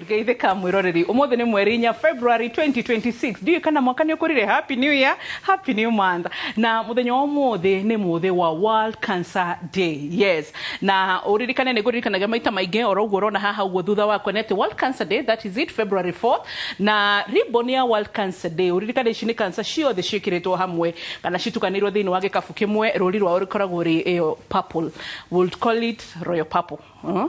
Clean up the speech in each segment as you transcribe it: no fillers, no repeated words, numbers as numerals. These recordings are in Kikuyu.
Geithĩka mwĩroreri. Ũmũthĩ nĩ mweri 4 February 2026. Ndiũĩ kana mwaka nĩ ũkũrire. Happy New Year, happy new month. Na mũthenya wa ũmũthĩ nĩ mũthĩ wa World Cancer Day. Yes. Na ũririkane nĩ ngũririkanagia maita maingĩ oro ũguo ũrona haha ũguo thutha wakwa nĩ atĩ World Cancer Day, that is it, February 4th. Na ribbon ya World Cancer Day, ũririkane ici nĩ cancer ciothe ciĩkĩrĩtwo hamwe kana citukanĩirwo thĩinĩ wa gĩkabu kĩmwe, rũri rwao rũkoragwo rĩ ĩyo purple. We'll call it royal purple.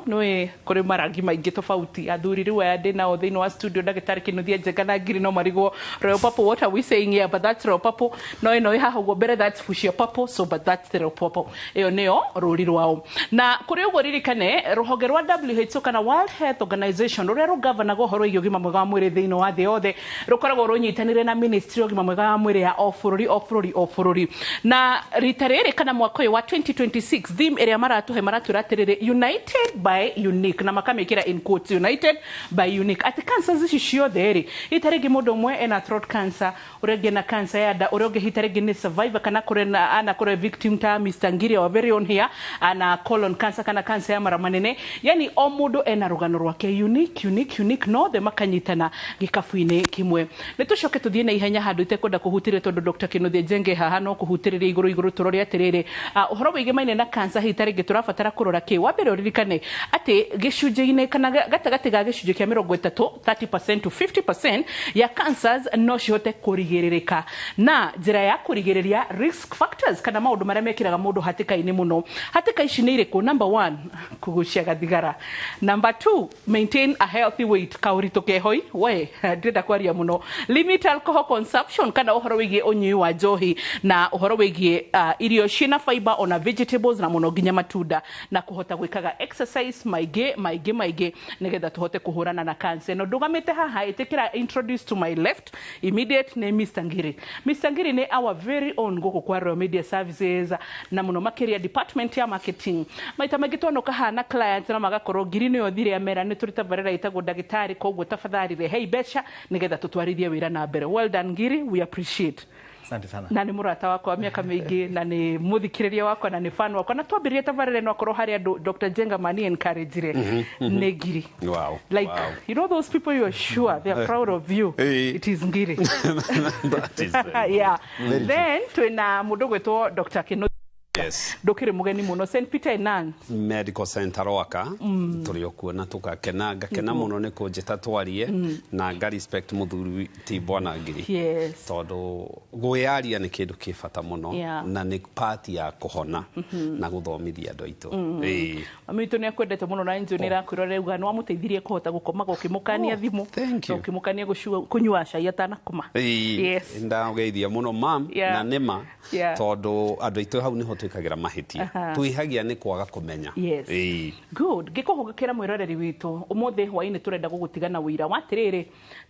Nĩ kũrĩ marangi maingĩ tofauti. Athuri rĩu aya ndĩ nao thĩinĩ wa studio, ndagĩtarĩ Kĩnuthia Njenga na Ngiri, no marigwo royal purple, what are we saying here? But that's royal purple. No ĩno ĩ haha ũguo mbere, that's fuchsia purple. So but that's the royal purple, ĩyo nĩyo rũri rwao. Na kũrĩ ũguo ririkane rũhonge rwa WHO kana World Health Organization, rũrĩa rũgavanaga ũhoro wĩgiĩ ũgima mwega wa mwĩrĩ thĩinĩ wa thĩ yothe, rũkoragwo rũnyitanĩire na ministry ya ũgima mwega wa mwĩrĩ ya o bũrũri o bũrũri o bũrũri. Na rita rĩrĩ kana mwaka ũyũ wa 2026, theme ĩrĩa maratũhe maratwĩra atĩrĩrĩ, "United by Unique", na makamĩkĩra in quotes, "United by Unique", atĩ cancers ici ciothe rĩ, rita rĩngĩ mũndũ ũmwe ena throat cancer, ũrĩa ũngĩ ena cancer ya nda, ũrĩa ũngĩ hita rĩngĩ nĩ survivor kana kũrĩ na anakorwo victim ta Mr. Ngiri, our very own here, ana colon cancer kana cancer ya mara manene. Yani o mũndũ ena rũgano rwake unique, unique, unique, no othe makanyitana gĩkabu-inĩ kĩmwe. Nĩ tũcoke tũthiĩ na ihenya handũ itekwenda kũhutĩria, tondũ Dr. Kĩnuthia Njenge haha no kũhutĩrĩria igũrũ igũrũ. Tũrore atĩrĩrĩ, ũhoro wĩgĩmaine na cancer, hihi ta rĩngĩ tũrabatara kũrora kĩ? Wa mbere ũririkane atĩ gĩcunjĩ-inĩ kana gatagatĩ ga gĩcunjĩ kĩa 30, 30% to 50% ya cancers no cihote kũrigĩrĩrĩka na njĩra ya kũrigĩrĩria risk factors kana maũndũ marĩa mekĩraga mũndũ hatĩka-inĩ mũno. Hatĩka ici nĩ irĩkũ? Number one, kũgucia gathigara. Number two, maintain a healthy weight, kaũritũ kehoi. We ndĩrenda kwaria mũno. Limit alcohol consumption kana ũhoro wĩgiĩ ũnyui wa njohi, na ũhoro wĩgiĩ irio ciĩna fiber ona vegetables na mũno nginya matunda, na kũhota gwĩkaga exercise maingĩ maingĩ maingĩ nĩgetha tũhote kũhũrana na cancer ĩno. Ndũgamĩte haha, ĩtĩkĩra introduce to my left immediate nĩ Mr. Ngiri. Mr. Ngiri nĩ our very own gũkũ kwa Royal Media Services na mũno makĩria department ya marketing. Maita maingĩ twanoka haha na clients na magakorwo Ngiri nĩyo thire amera nĩ tũrĩ tabarĩra ĩtagwo ndagĩtarĩ, koguo tafadhali rehei mbeca nĩgetha tũtwarithie wĩra na mbere. Well done, Ngiri, we appreciate. Asante sana. Na nĩ mũrata wakwa wa mĩaka mĩingĩ na nĩ mũthikĩrĩria wakwa na nĩ fan wakwa, na twambĩrĩrie tabarĩra ĩno akorwo harĩ andũ Dr. Jenga mani encourage nĩ Ngiri. Like, you know those people you are sure they are proud of you? Hey. It is Ngiri. That is very Yeah, then twĩna mũndũ gwĩtwo Dr. Kĩnuthia. Ndũkĩrĩ mũgeni mũno, St Peter and Anne's Medical Center Rwaka, tũrĩ o kuo na tũgakena. Ngakena mũno nĩ kũnjĩta twarie na nga respect mũthuri ti bwana Ngiri, tondũ gwĩyaria nĩ kĩndũ kĩ bata mũno na nĩ part ya kũhona na gũthomithia andũ aitũ. Ĩĩ. Mami witũ nĩ akwendete mũno na njũ nĩ ĩrakwĩra rauga nĩ wamũteithirie kũhota gũkomaga ũkĩmũkania thimũ Thank you. na ũkĩmũkania kũnyua cai atanakoma. Ĩĩ, ndageithia mũno mam. Na nĩma, tondũ andũ aitũ hau nĩho twĩkagĩra mahĩtia. Twĩhagia nĩ kwaga kũmenya. Ĩĩ. Good. Ngĩkũhũgũkĩra mwĩroreri witũ, ũmũthĩ hwainĩ tũrenda gũgũtiga na ũira wa atĩrĩrĩ,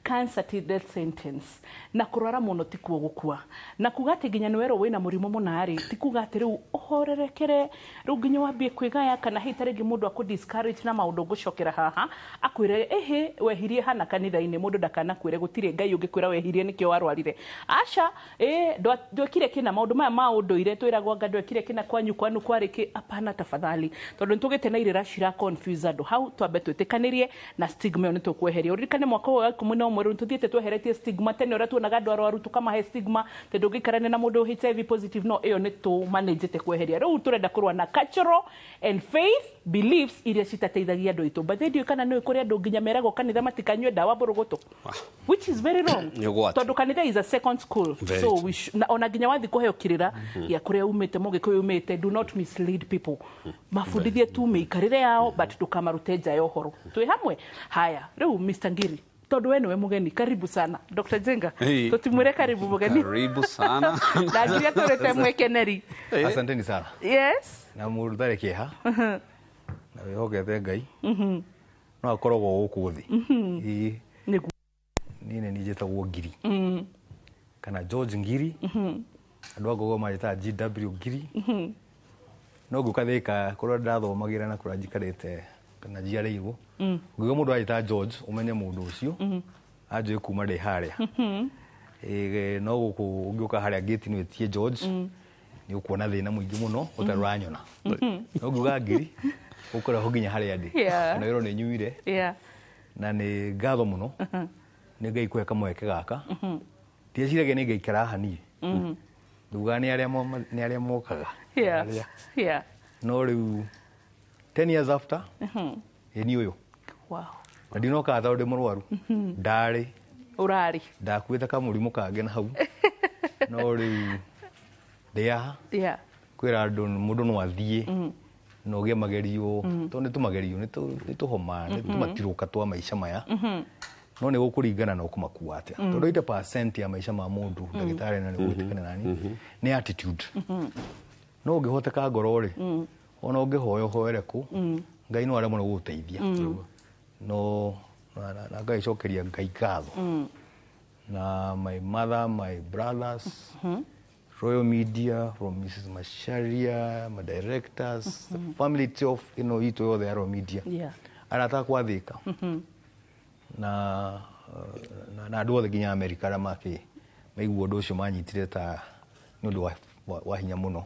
cancer ti death sentence, na kũrwara mũno ti kuo gũkua, na kuga atĩ nginya nĩ werwo wĩna mũrimũ mũna rĩ, ti kuga atĩ rĩu ũhorerekere, rĩu nginya wambie kwĩgaya, kana hihi ta rĩngĩ mũndũ akũ discourage na maũndũ ngũcokera haha akwĩre ĩhĩ wehirie hana kanitha-inĩ. Mũndũ ndakanakwĩre gũtirĩ Ngai ũngĩkwĩra wehirie nĩkĩo warwarire. Aca, ĩ ndwekire kĩna, maũndũ maya ma ũndũire twĩragwo anga ndwekire kĩna kwanyu, kwanu kwarĩ kĩ. Apana, tafadhali, tondũ nĩtũgĩte na irĩra cira confuse andũ. Hau twambe twĩtĩkanĩrie na stigma ĩyo nĩ tũkweheria. Ũririkane mwaka ũyũ wa 11 rĩu tũthiĩte tweheretie stigma. Tene ũrĩa tuonaga andũ arwaru tũkamahe stigma tondũ ũngĩikarania na mũndũ HIV positive, no ĩyo nĩ tũmanĩnjĩte kweheria. Rĩu tũrenda kũrũa na cultural and faith beliefs iria citateithagia andũ aitũ. But ndiũĩ kana nĩũĩ kũrĩ andũ nginya meragwo kanitha matikanyue ndawa mbũrũgũtũ, which is very wrong. Nĩ ũgwati. Tondũ kanitha is a second school. Very So true. na ona nginya wathi kũheo kĩrĩra gĩa kũrĩa umĩte, mũgĩkũyũ umĩte, do not mislead people. Mabundithie tu mĩikarĩre yao, but ndũkamarute nja ya ũhoro. Twĩ hamwe haya. Rĩu Mr. Ngiri, tondũ we nĩwe mũgeni, karibu sana. Dr. Jenga, Hey. tũtimwĩre karibu mũgeni. Karibu sana. Na Ngiri atũrĩte mwekeneri. Asanteni sana. Na mũndũ ũtarĩ kĩeha na wĩhokete Ngai no akoragwo gũkũ thĩ. Ĩĩ. Nĩguo. Niĩ nĩ niĩ njĩtagwo Ngiri kana George Ngiri, andũ a Ngogo manjĩtaga GW Ngiri. No ngĩũka Thĩka kũrĩa ndathomagĩra na kũrĩa njikarĩte kana njiarĩirwo, ngĩuga mũndũ anjĩta George, ũmenye mũndũ ũcio anjũĩ kuma ndĩ harĩa. Ĩĩ, no gũkũ ũngĩũka harĩa gate-inĩ wĩtie George, nĩ ũkuona thĩna mũingĩ mũno ũtarĩ ũranyona. No ngiuga Ngiri, ũkũrehwo nginya harĩa ndĩ. Ona wĩrwo nĩ nyuire. Na nĩ ngatho mũno nĩ Ngai kũhe kamweke gaka. Ndieciragia nĩ ngaikara haha niĩ. Ndugaga nĩ arĩa mokaga. Arĩa. No rĩu 10 years after ĩ niĩ ũyũ. Na ndinokaga tondũ ndĩ mũrwaru. Ndarĩ. Ũrarĩ. Ndakuĩte kamũrimũ kangĩ na hau. No rĩu ndĩ haha. Kwĩra andũ mũndũ no athiĩ na ũgĩe magerio tondũ nĩ tũmagerio nĩ tũhoma nĩ tũmatirũka twa maica maya. No nĩ gũkũringana na ũkũmakua atĩa. Tondũ 80% ya maica ma mũndũ ndagĩtarĩ na nĩ ũgwĩtĩkana nani nĩ attitude. No ũngĩhoteka ngoro rĩ ona ũngĩhoya ũhoere kũ Ngai no aremwo nĩ gũgũteithia. No na ngagĩcokeria Ngai ngatho. Na my mother, my brothers, Royal Media, from Mrs. Macharia, my directors, the family itself, ĩno itũ yothe ya Royal Media. Arata akwa Thika. Na na andũ othe nginya America arĩa makĩ maigua ũndũ ũcio manyitire ta nĩ ũndũ wa hinya mũno.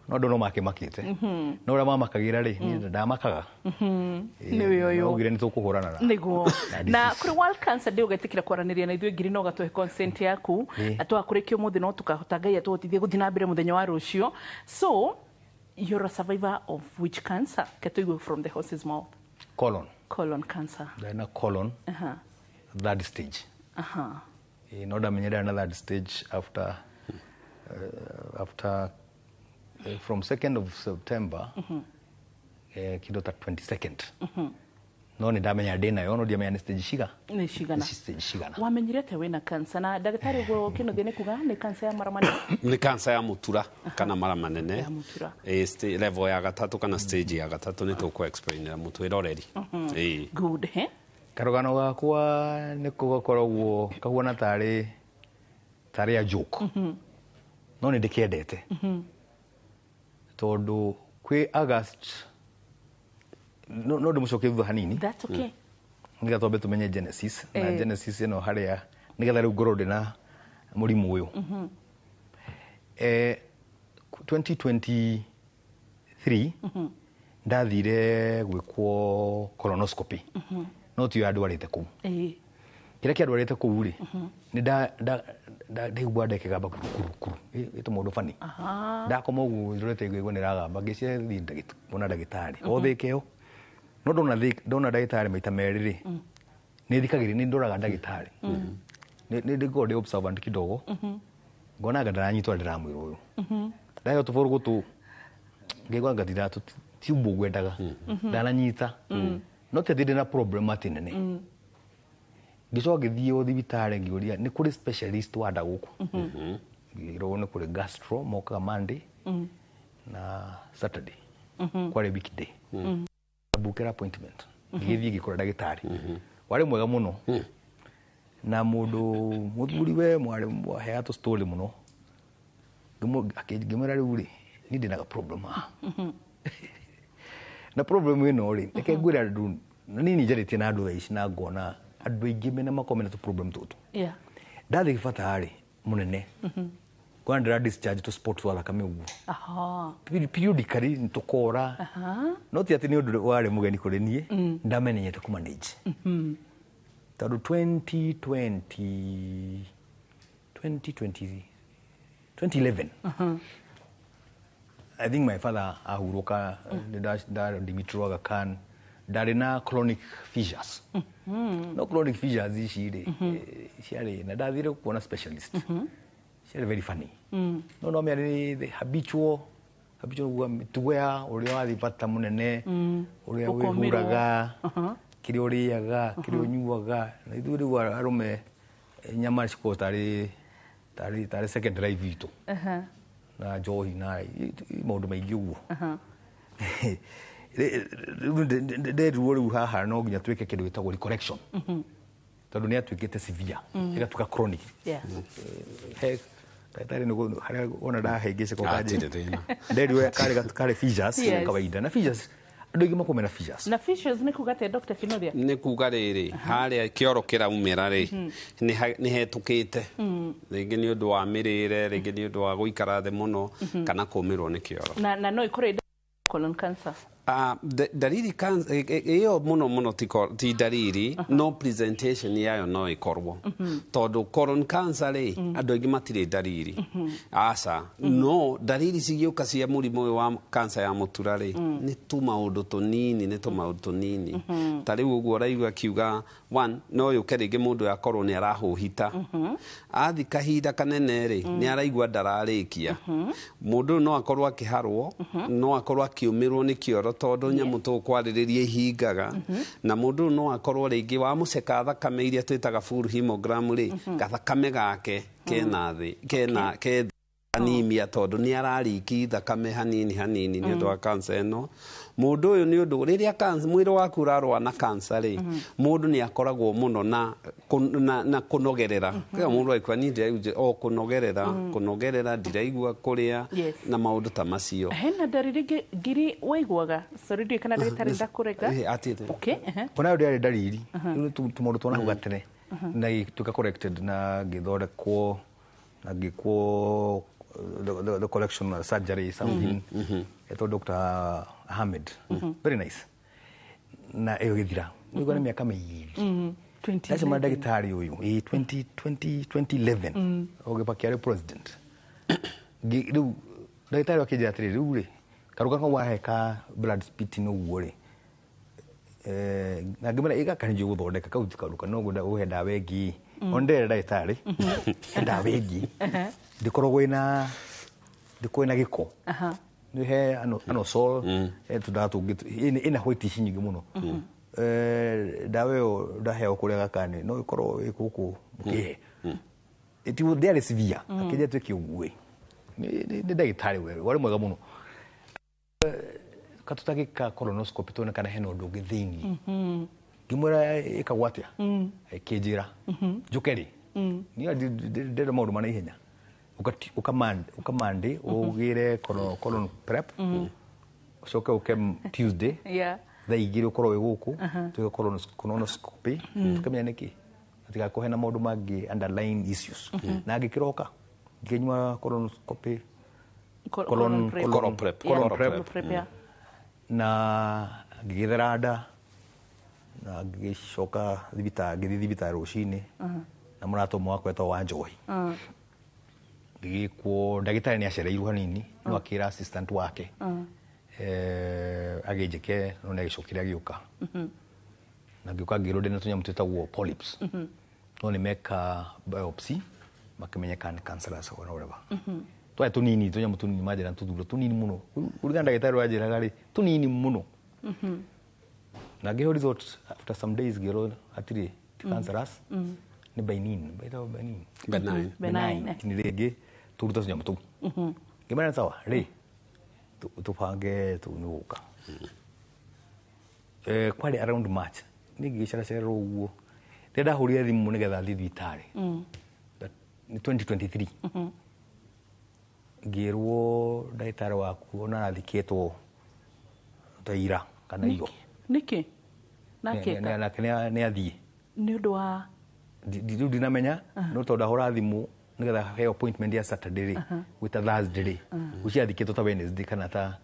No andũ no makĩmakĩte. No ũrĩa mamakagĩra rĩ, niĩ ndamakaga. Nĩ ũyũ ũyũ. Augire nĩ tũkũhũrana na Nĩguo. na Na kũrĩ World Cancer Day ũgetĩkĩra kwaranĩria na ithuĩ ngiri na ũgatũhe consent yaku. Twakũrĩkia ũmũthĩ no tũkahota Ngai atũhotithie gũthiĩ na mbere mũthenya wa rũciũ. So you're a survivor of which cancer? Ke tũigue from the horse's mouth. Colon. Colon cancer. Ndarĩ na colon. Third stage. No ndamenyire ndarĩ na third stage after from 2nd of September kĩndũ ta 22nd. No nĩ ndamenya ndĩ nayo no ndiamenya nĩ stage ciga. Nĩ cigana. Nĩ stage cigana. Wamenyire atĩa wĩna cancer? Na ndagĩtarĩ ũguo Kĩnuthia nĩ kuga nĩ cancer ya mara manene? Nĩ cancer ya mũtura kana mara manene. Ya mũtura. Level ya gatatũ kana stage ya gatatũ nĩ tũkũ explainĩra mũtwĩroreri. Good, he? Karũgano gakwa nĩ gakoragwo kahuana tarĩ a joke. No nĩ ndĩkĩendete. Tondũ kwĩ August no ndĩmũcokie thutha hanini. That's okay. Nĩgetha twambe tũmenye Genesis. Na Genesis ĩno harĩa nĩgetha rĩu ngorwo ndĩna mũrimũ ũyũ. 2023 ndathire gwĩkwo colonoscopy. No tiyo yandwarĩte kũu. Kĩrĩa kĩandwarĩte kũu rĩ, nĩ ndaigua ndekĩgamba kuru kuru. Ĩtũ mũndũ bani. Ndakoma ũguo ndorete ngĩigua nĩ ĩragamba, ngĩciria thiĩ kuona ndagĩtarĩ. O thĩke ĩyo. No ndona ndagĩtarĩ maita merĩ rĩ, nĩ thikagĩrĩria, nĩ ndoraga ndagĩtarĩ. Nĩ ndĩkoragwo ndĩ observant kidogo. Ngona anga ndaranyitwo ndĩramwĩra ũyũ. Ndaheo tũbũrũ gũtũ, ngĩigua anga ti ũguo ngwendaga. Ndananyita. No ti atĩ ndĩna problem atĩ nene. Ngĩcoka ngĩthiĩ o thibitarĩ ngĩũria nĩ kũrĩ specialist wa nda gũkũ. Ngĩrwo nĩ kũrĩ gastro mokaga Monday na Saturday. Kwarĩ weekday. Ngĩbukĩra appointment. Ngĩgĩthiĩ ngĩkora ndagĩtarĩ. Warĩ mwega mũno. Na mũndũ mũthuri we mwarĩ waheaga tũ story mũno. Ngĩmwĩra rĩu rĩ, niĩ ndĩna problem haha. Na problem ĩno rĩ, reke ngwĩre andũ, na niĩ nĩ njarĩtie na andũ thaa ici na ngona andũ aingĩ mena makoragwo mena tũ problem tũtũ. Ndathiĩ thibitarĩ mũnene. Ngona ndĩra discharge tũ spot twa thakame ũguo. Periodically nĩ tũkora. No ti atĩ nĩ ũndũ warĩ mũgeni kũrĩ niĩ, ndamenyete kũ manage. Tondũ 2011. I think my father ahurũka, Dimitri Aga Khan, ndarĩ na chronic fissures. No chronic fissures ici rĩ, ciarĩ na ndathire kuona specialist. Ciarĩ very funny. No no mĩarĩ the habitual kuga mĩtugo ya ũrĩa wathiĩ bata mũnene, ũrĩa Ũkomĩrwo. wĩhuraga, kĩrĩa ũrĩaga, kĩrĩa ũnyuaga. Na ithuĩ rĩu arũme nyama cikoragwo tarĩ second life itũ. Na njohi na maũndũ maingĩ ũguo. Nderirwo rĩu haha no nginya twĩke kĩndũ gĩtagwo recorrection. Tondũ nĩ atuĩkĩte severe, ĩgatuĩka chronic. He ndagĩtarĩ nĩguo harĩa wona ndahĩngĩcĩka ũkanjĩra. Hatirĩ thĩna. Nderirwo karĩ fissures kawaida. Na fissures andũ aingĩ makoragwo mena fissures. Na fissures nĩ kuga atĩa, Dr. Kĩnuthia? Nĩ kuga rĩrĩ, harĩa kĩoro kĩraumĩra rĩ, nĩ hetũkĩte. Rĩngĩ nĩ ũndũ wa mĩrĩre, rĩngĩ nĩ ũndũ wa gũikara thĩ mũno, kana kũmĩrwo nĩ kĩoro. Na no ĩkorwo ĩ colon cancer. Dariri iyo muno muno ti dariri no presentation yayo no ikorwo tondu colon cancer ri andu aingi matire dariri aca no dariri cigĩũka cia mũrimũ ũyũ wa cancer ya mũtura ri nĩ tũmaũndũ tũnini nĩ tũmaũndũ tũnini ta rĩu ũguo ũraigua akiuga one no yũke rĩngĩ mũndũ akorwo nĩ arahũhita athi kahinda kanene rĩ nĩ araigua ndararĩkia mũndũ ũyũ no akorwo akĩharwo no akorwo akĩũmĩrwo nĩ kĩoro tondu nyamu tũkwarĩrĩria ihingaga na mũndũ no akorwo rĩngĩ wamũceka thakame iria twĩtaga full hemogram rĩ gathakame gake kena thĩ kena ke anemia tondu nĩ arariki thakame hanini hanini nĩ ũndũ wa cancer ĩno. Mũndũ ũyũ nĩ ũndũ rĩrĩa cancer mwĩrĩ waku ũrarũa na cancer rĩ mũndũ nĩ akoragwo mũno na kũnogerera kĩa mũndũ aikwa ni ndiraigua o kũnogerera kũnogerera ndiraigua kũrĩa na maũndũ ta macio. Hena dariri ngiri waiguaga sorry ndiũĩ kana ndagĩtarĩ ndakũrega. Okay. Ona ndĩarĩ dariri rĩu tũmaũndũ tuona hau gatene na gĩtuĩka corrected na gĩthondekwo na gĩkwo the collection of surgery something. Eto Dr. Ahmed. Very nice. Na eyo githira. Niguo ni miaka miiri. 2011 ndagitari uyu. 2011. Oge pakiare president. Riu ndagitari akinjira atiri riu ri karuga kau waheka blood spitting uguo ri. Na ngimera igaka ni guthondeka kau tikaruka no ngunda uhe ndawa ingi. Ondere ndagitari. Ndawa ingi. Ndikoragwo ina ndikoragwo ina giko. Nĩ he anosol tũdawa tũngĩ ĩna white ici nyingĩ mũno. Ndawa ĩyo ndaheo kũrĩa gakani no ĩkorwo ĩ gũkũ mũkĩhe. Ndĩarĩ severe akĩnjĩra twĩke ũguo ĩ. Nĩ ndagĩtarĩ we warĩ mwega mũno. Katũtagĩka colonoscopy tuone kana hena ũndũ ũngĩ thĩinĩ. Ngĩmwĩra ĩkagwo atĩa? Akĩnjĩra njũke rĩ. Niĩ ndĩrenda maũndũ ma naihenya. Ukamande ugire colon prep ucoke uke Tuesday thaa igĩrĩ ũkorwo wĩ gũkũ twĩke colonoscopy tũkamenya nĩkĩ atigakuhe na maũndũ mangĩ underlying issues na ngĩkĩroka ngĩnyua colonoscopy colon prep na ngĩgĩthera nda na ngĩcoka thibitarĩ ngĩthiĩ thibitarĩ rũcinĩ na mũrata ũmwe wakwa etagwo Wanjohi. Gĩkwo ndagĩtarĩ nĩ acereirwo hanini no akĩra assistant wake agĩnjĩke no nĩ agĩcokire agĩũka na ngĩũka ngĩrwo ndĩna tũnyamũ twĩtagwo polyps no nĩ meka biopsy makĩmenyeka nĩ cancerous or whatever. Twarĩ tũnini tũnyamũ tũnini manjĩra tũthuro tũnini mũno kũringana ndagĩtarĩ wanjĩraga rĩ tũnini mũno na ngĩheo result after some days ngĩrwo hatirĩ ti cancerous ni benign benign ni rĩngĩ tũruta tũnyamũ tũu ngĩmera sawa rĩ tũbange tũnĩgũka kwarĩ around March nĩ ngĩgĩceracererwo ũguo rĩrĩa ndahũrire thimũ nĩgetha thiĩ thibitarĩ nĩ 2023 ngĩrwo ndagĩtarĩ waku ona arathikĩtwo ta ira kana iyo. Nĩkĩ? Nake nĩ athiĩ nĩ ũndũ wa rĩu ndinamenya no tondũ ndahũra thimũ nĩgetha heo appointment ya Saturday rĩ gwĩta Thursday rĩ gwĩciria athikĩtwo ta Wednesday kana ta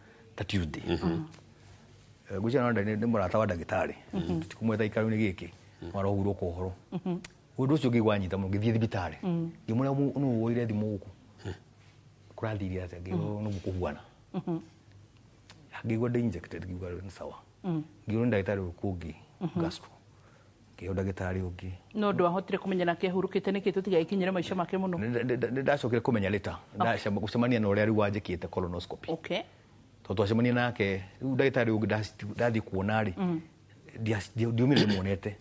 Tuesday. Gwĩciria no nĩ mũrata wa ndagĩtarĩ tũtikumweta ikaro-inĩ gĩkĩ warohurũka ũhoro ũndũ ũcio ngĩigua nyita mũno ngĩthiĩ thibitarĩ ngĩmwĩra nũ woire thimũ gũkũ kũrathire atĩa ngĩrwo nĩguo kũhuana ngĩigua ndĩ injected ngiuga nĩ sawa ngĩrwo nĩ ndagĩtarĩ ũyũ ũngĩ gastro ngĩheo ndagĩtarĩ ũngĩ no ndwahotire kũmenya nake ahurũkĩte nĩkĩ tũtigagĩkinyĩre maica make mũno. Ndacokire kũmenya later gũcemania na ũrĩa rĩu wanjĩkĩte colonoscopy. Tondũ twacemania nake rĩu ndagĩtarĩ ũngĩ ndathiĩ kuona rĩ ndiumire ndĩmuonete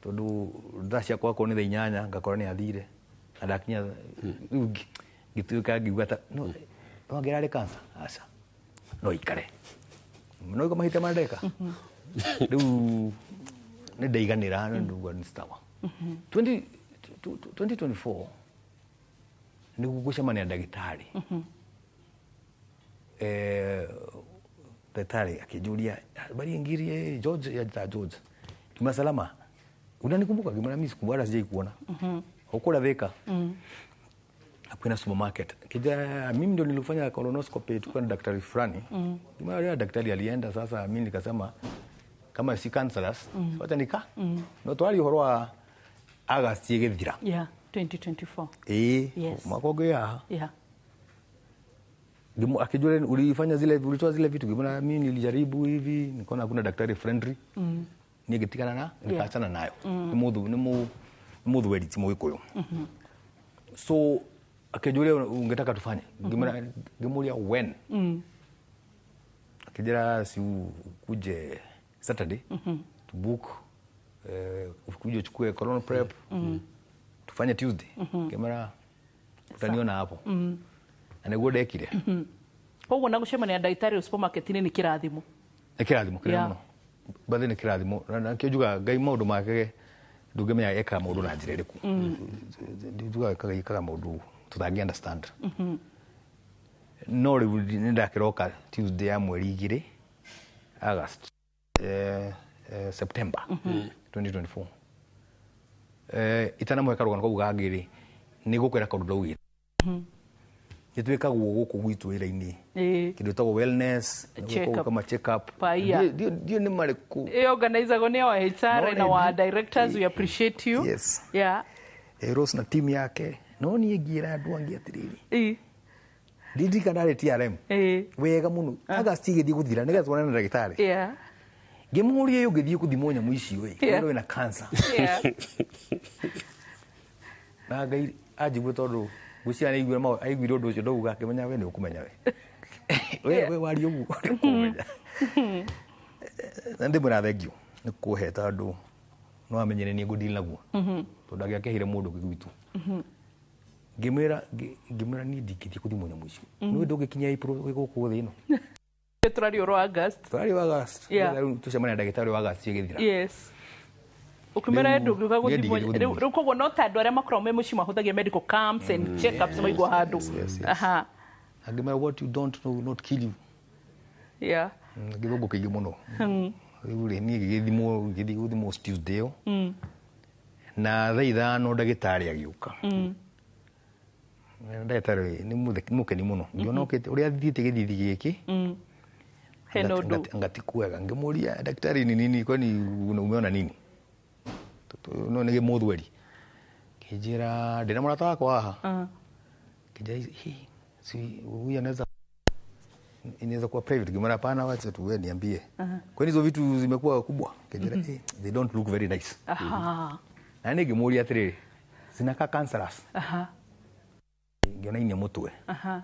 tondũ thaa ciakwa akorwo nĩ thaa inyanya ngakora nĩ athire na ndakinya rĩu ngĩtuĩka ngiuga ta no angĩrarĩ cancer aca no ikare no iko mahĩtia marĩa ndeka rĩu nĩ ndaiganĩra nĩ nduga nĩ sawa. 2024 nĩguo gũcemania na ndagĩtarĩ ndagĩtarĩ akĩnjũria habari ngiri George ya George kima salama unanikumbuka? Ngimwambia mimi sikumbuka hata sijai kuona. Ukura Thika. Kwina supermarket. Kija mimi ndio nilifanya colonoscopy, tulikuwa na daktari fulani. Yule daktari alienda, sasa mimi nikasema kama si cancerous, wacha nika. No twari uhoro wa August igithira. Yeah, 2024. Yes. Mwaka ũngĩ haha. Yeah. Akijua ulifanya zile, ulitoa zile vitu, mbona mimi nilijaribu hivi nikaona hakuna daktari friendly. Nigetikana na nikaachana nayo. Ni muthu weri ti Mugikuyu. So akijua ungetaka tufanye. Ngimuria when. Akijira si ukuje Saturday to book, ukuje uchukue corona prep. Tufanye Tuesday. Ngemera utaniona hapo. Na niguo ndekire. Koguo na gucemania ndagĩtarĩ supermarket-inĩ nĩ kĩrathimo. Nĩ kĩrathimo kĩnene mũno. Bathi nĩ kĩrathimo na kĩo njugaga Ngai maũndũ make ndũngĩmenya ekaga maũndũ na njĩra ĩrĩkũ. Njugaga ekaga maũndũ tũtangĩ understand. No rĩu nĩ ndakĩroka Tuesday ya mweri 2 August, September 2024. Itanamũhe karũgano kau gangĩ rĩ, nĩ gũkwĩra kaũndũ ndaugĩte. Nĩtwĩkagwo gũkũ gwitũ wĩra-inĩ kĩndũ gĩtagwo wellness kama check up. Ndio nĩ marĩkũ organizagwo nĩ our HR na our directors, we appreciate you. Yes. Yeah. Rose na team yake no niĩ ngĩra andũ angĩ atĩrĩrĩ, ndirikana arĩ TRM wega mũno August igĩthiĩ gũthira nĩgetha tuonane na ndagĩtarĩ. Yeah. Ngĩmũria ũngĩthiĩ gũthimwo nyamũ icio ĩ, wĩna cancer. Yeah. Na Ngai anjigue tondũ gwĩciria nĩ aiguire ũndũ ũcio ndauga akĩmenya we nĩ ũkũmenya we. We waria ũguo nĩ ũkũmenya. Na ndĩmwĩra thengiũ nĩ kũhe tondũ no amenye nĩ ngũdeal naguo. Tondũ angĩakĩheire mũndũ ũngĩ gwitũ. Ngĩmwĩra niĩ ndingĩthiĩ gũthimwo nyamũ icio. Nĩ ndũngĩkinya April gũkũ thĩ ĩno. Tũraria ũhoro wa August. Tũraria wa August. Rĩu tũcemania na ndagĩtarĩ wa August ĩgĩthira. Yes. Ukimera ndũngĩũka gũthimwo rĩu koguo no ta andũ arĩa makoragwo me mũciĩ mahũthagia medical camps and check-ups maigua handũ. Aha. Angĩmera what you don't know will not kill you. Yeah. Gĩthũngũ kĩingĩ mũno. Rĩu rĩ niĩ gĩgĩthimwo ngĩthiĩ gũthimwo Tuesday ĩyo. Na thaa 5 ndagĩtarĩ agĩũka. Ndagĩtarĩ nĩ mũkeni mũno. Ngĩona okĩte ũrĩa athiĩte gĩthithi gĩkĩ. Hena ũndũ. Ngati kwega ngĩmũria ndagĩtarĩ ni nini kwani umeona nini? No nĩ mũthweri. Kĩnjĩra ndĩna mũrata wakwa haha. Kĩnjĩra si huyu anaweza inaweza kuwa private. Ngimwambia hapana, wacha tu wewe niambie. Kwani hizo vitu zimekuwa kubwa? Kĩnjĩra they don't look very nice. Aha. Na nĩ ngĩmũria atĩrĩrĩ, zinakaa cancerous. Aha. Ngĩona inya mũtwe. Aha.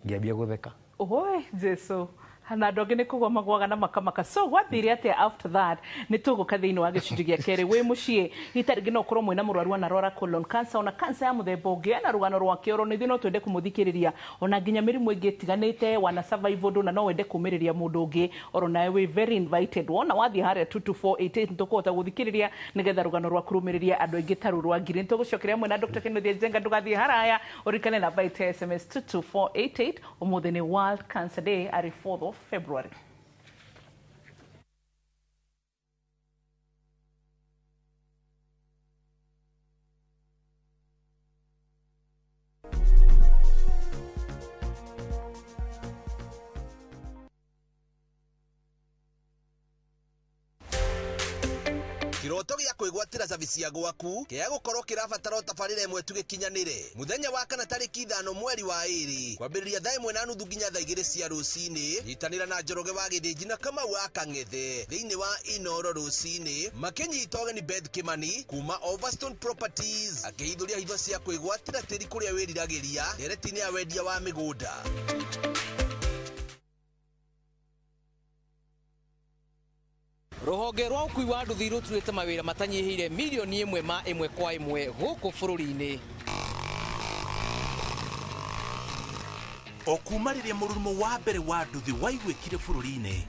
Ngĩambia gũtheka. Oe Jesu. Na andũ angĩ nĩ kũgwa magwaga na makamaka. So gwathire atĩa after that? Nĩ tũgũka thĩinĩ wa gĩcunjĩ gĩa kerĩ. Wĩ mũciĩ hita rĩngĩ no ũkorwo mwĩna mũrwaru anarwara colon cancer, ona cancer ya mũthemba ũngĩ, ena rũgano rwake oro nĩ ithuĩ no twende kũmũthikĩrĩria, ona nginya mĩrimũ ĩngĩ ĩtiganĩte wana survive ũndũ, na no wende kũmĩrĩria mũndũ ũngĩ oro nawe wĩ very invited. Wona wathiĩ harĩa 22488 nĩtũkũhota gũthikĩrĩria nĩgetha rũgano rwaku rũmĩrĩrie andũ aingĩ ta rũrũ rwa Ngiri. Nĩtũgũcokeria hamwe na Dr. Kenneth Njenga, ndũgathiĩ haraya, ũririkane namba ĩte SMS 22488. Ũmũthĩ nĩ World Cancer Day, arĩ 4th of February. Kiroto gĩa kwĩgwatĩra cabici ya gwaku kĩa gũkorwo kĩrabatara tabarĩra ĩmwe tu gĩkinyanĩre mũthenya wa kana tarĩki 5 mweri wa 2 kwambĩrĩria thaa 1:30 nginya thaa 2 cia rũcinĩ. Nyitanĩra na Njoroge wa Gĩthĩnji na Kamau wa Kang'ethe thĩinĩ wa Inoro rũcinĩ makĩnyita ũgeni Beth Kimani kuma Overstone Properties akĩhithũria hitho cia kwĩgwatĩra tĩri kũrĩa wĩriragĩria ndereti-inĩ ya wendia wa mĩgũnda. Rũhonge rwa ũkui wa nduthi rũturĩte mawĩra matanyihĩire milioni 1 ma 1 kwa 1 gũkũ bũrũri-inĩ. O kuma rĩrĩa mũrurumo wa mbere wa nduthi waiguĩkire bũrũri-inĩ,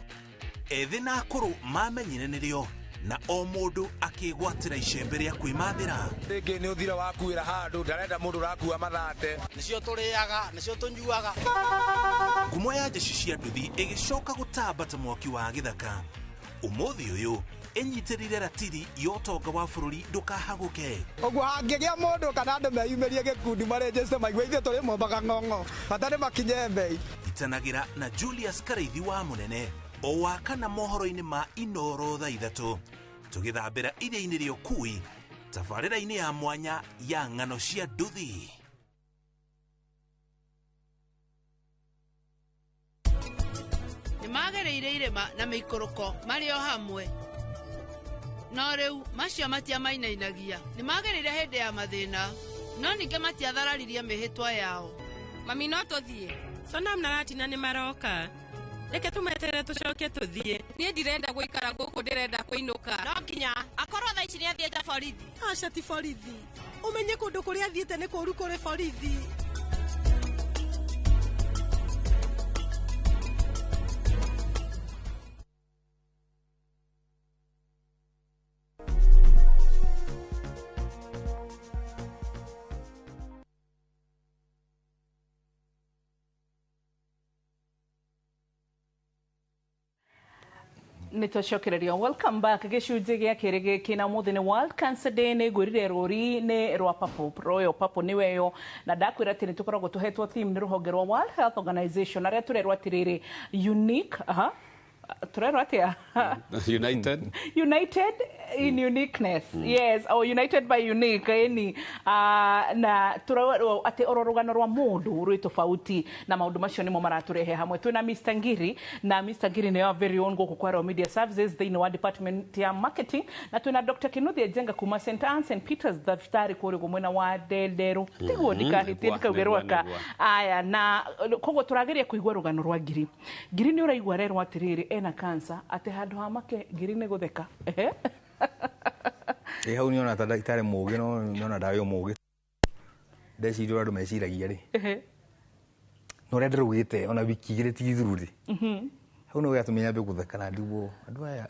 ethĩ na akũrũ mamenyire nĩrĩo na o mũndũ akĩgwatĩra icembe rĩa kwĩmathĩra. Rĩngĩ nĩ ũthira wakuĩra handũ ndarenda mũndũ ũrakua mathate. Nĩcio tũrĩaga, nĩcio tũnyuaga. Ngumo ya jeshi cia nduthi ĩgĩcoka gũtamba ta mwaki wa gĩthaka. Ũmũthĩ ũyũ Ĩnyitĩrĩire ratiri ya ũtonga wa bũrũri ndũkahagũke. Ũguo hangĩgĩa mũndũ kana andũ meyumĩrie gĩkundi marĩnjĩte maigue ithuĩ tũrĩ mombaga ng'ong'o bata nĩ makinye mbei. Itanagĩra na Julius Karaithi wa Mũnene o wa kana mohoro-inĩ ma Inoro thaa 3 tũgĩthambĩra iria-inĩ rĩa ũkui tabarĩra-inĩ ya mwanya ya ng'ano cia nduthi. Nĩmagereire irĩma na mĩikũrũko marĩ o hamwe, no rĩu macio matiamainainagia. Nĩmagereire hĩndĩ ya mathĩna, no ningĩ matiathararirie mĩhĩtwa yao. Mami, no tũthiĩ. Sonam na Ratina nĩ maroka. Reke tũmeterere tũcoke tũthiĩ. Niĩ ndirenda gũikara gũkũ, ndĩrenda kũinũka. No nginya akorwo thaa ici nĩathiĩte borithi. Aca, ti borithi. Ũmenye kũndũ kũrĩa athiĩte nĩ kũũru kũrĩ borithi. Nĩtwacokereria. Welcome back. Gĩcunjĩ gĩa kerĩ gĩkĩ na ũmũthĩ nĩ World Cancer Day. Nĩ ngwĩrire rũri nĩ rwa purple, royal purple nĩ weyo, na ndakwĩra atĩ nĩ tũkoragwo tũhetwo theme nĩ rũhonge rwa World Health Organization arĩa tũrerwo atĩrĩrĩ unique, aha, tũrerwo atĩa? United. United in uniqueness. Yes, or united by unique ĩni. Na tũrerwo atĩ oro rũgano rwa mũndũ rwĩ tofauti, na maũndũ macio nĩmo maratũrehe hamwe. Twĩna Mr. Ngiri, na Mr. Ngiri nĩyo very own gũkũ kwa Royal Media Services thĩinĩ wa department ya marketing, na twĩna Dr. Kinuthia Njenga kuma St. Anne's and Peters thibitarĩ kũrĩa ũguo mwena wa Ndenderũ, tiguo? Ndikahĩtie ndikauge Rwaka. Aya, na koguo tũrageria kũigua rũgano rwa Ngiri. Ngiri, nĩ ũraigua rerwo atĩrĩrĩ ena cancer, atĩ handũ ha make Ngiri nĩ gũtheka. Ehe. Ĩ hau nĩona ta ndagĩtarĩ mũgĩ, no nĩona ndarĩ o mũgĩ. Ndeciria ũrĩa andũ meciragia rĩ, na ũrĩa ndĩraugĩte ona wiki 2 ti thiru rĩ, hau no gĩatũmire nyambe gũtheka na ndigwo andũ aya.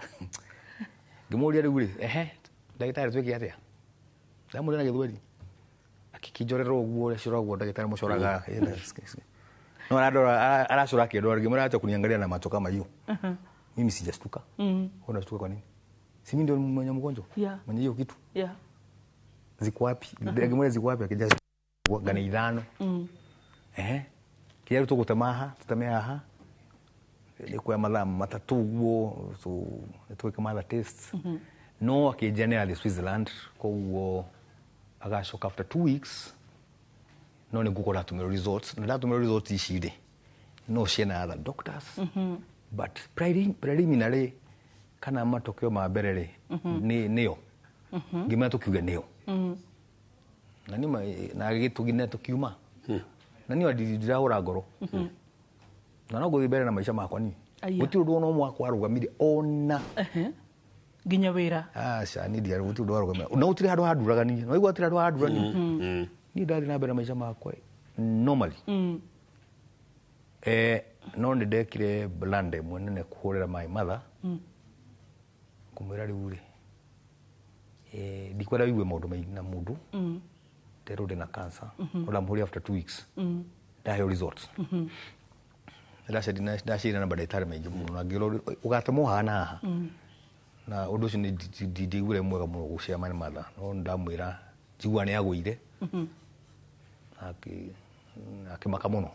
Ngĩmũria rĩu rĩ, ehe, ndagĩtarĩ, twĩke atĩa? Ndamũria na Gĩthweri, akĩkĩnjorera ũguo ũrĩa coragwo ndagĩtarĩ mũcoraga, no arandora aracora akĩndora. Ngĩmwĩra acha kuniangalia na macho kama hiyo, mimi sijastuka. Wewe unashtuka kwa nini? Si mimi ndio mwenye mgonjwa, mwenye hiyo kitu. Ziko wapi? Ngĩmwĩra ziko wapi, akija gana 5. Ehe, kĩrĩa rĩu tũgũtema haha, tũteme haha nĩ kuoya mathaa 3 ũguo, so nĩ twĩke mother tests. No akĩnjĩra nĩ arathiĩ Switzerland, koguo agacoka after 2 weeks, no nĩ ngũkorwo ndatũmĩrwo results, na ndatũmĩrwo results ici rĩ, no ciena other doctors, but preliminary kana matokeo ma mbere rĩ, nĩ nĩyo. Ngĩmenya tũkiuge nĩyo, na nĩ na gĩtũgine tũkiuma, na niĩ ndirahũra ngoro, na no ngũthiĩ mbere na maica makwa niĩ. Aya. Gũtirĩ ũndũ ona ũmwe wakwa warũgamire ona. Ehe. Nginya wĩra? Aca, niĩ ndiarĩ, gũtirĩ ũndũ warũgamire, na gũtirĩ handũ handuraga niĩ, no igua gũtirĩ handũ handura niĩ. Niĩ ndathiĩ na mbere na maica makwa normally. No nĩ ndekire blunder ĩmwe nene kũhũrĩra my mother, kũmwĩra rĩu rĩ, ndikwenda wigue maũndũ maingĩ na mũndũ, nderwo ndĩna cancer. No ndamũhũrire after 2 weeks, ndaheo results. Ndacera na mandagĩtarĩ maingĩ mũno, na ngĩrwo ũgatemwo haha na haha, na ũndũ ũcio nĩ ndiguire mwega mũno gũshare my mother, no ndamwĩra njigua nĩ agũire na akĩmaka mũno,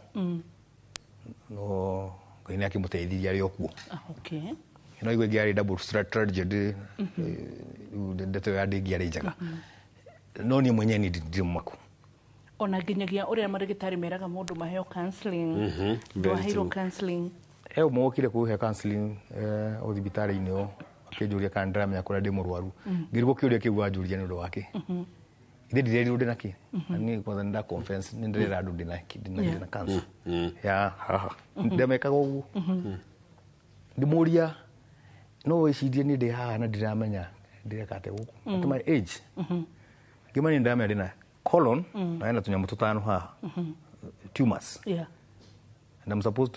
no Ngai nĩ akĩmũteithirie arĩ o kuo. Ah, okay. No igua ĩngĩ yarĩ double tragedy, rĩu ndeto ĩyo ya ndĩngĩarĩ njega, no niĩ mwenyewe niĩ ndirĩ mũmaku. Ona nginyagia ũrĩa marĩgĩtarĩ meraga mũndũ maheo counseling, Very ndwaheirwo true. counseling? He ũmwe wokire kũhe counseling, o thibitarĩ-inĩ ĩyo, akĩnjũria kana ndĩramenya kũrĩa ndĩ mũrwaru. Ngĩrigwo kĩũria kĩu wanjũria nĩ ũndũ wa kĩ. Ithe ndirerirwo ndĩna kĩ, na niĩ kwanza nĩ nda confess, nĩ ndĩrera andũ ndĩna ndĩna cancer ya haha, ndamekaga ũguo. Ndĩmũria, no wĩcirie niĩ ndĩ haha na ndiramenya ndĩreka atĩa gũkũ at my age? Ngĩma nĩ ndĩramenya ndĩna colon na hena tũnyamũ tũtano haha, tumors, and I'm supposed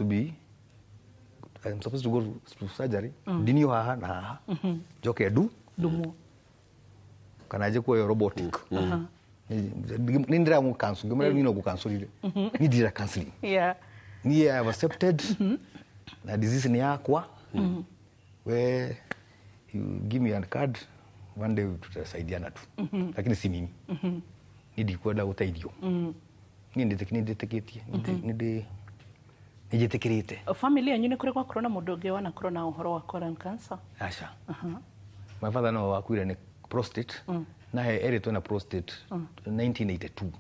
to go to surgery, ndinio haha na haha, njoke ndu Ndumwo. Kana nje kuoyo robotic. Nĩ ndĩramũ cancel, ngĩmwĩra niĩ no ngũcancelire, niĩ ndirenda counseling. Niĩ I have accepted na disease nĩ yakwa. We You give me a card, one day tutasaidiana tu. Lakini si mimi. Ni ndikwenda guteithio. Ni nditikitie ni njitikirite. Family yanyu ni kuri gwakorwo na mundu ungi wanakorwo na uhoro wa colon cancer? Aca. My father no wakuire ni prostate. Na he eritwo na prostate 1982.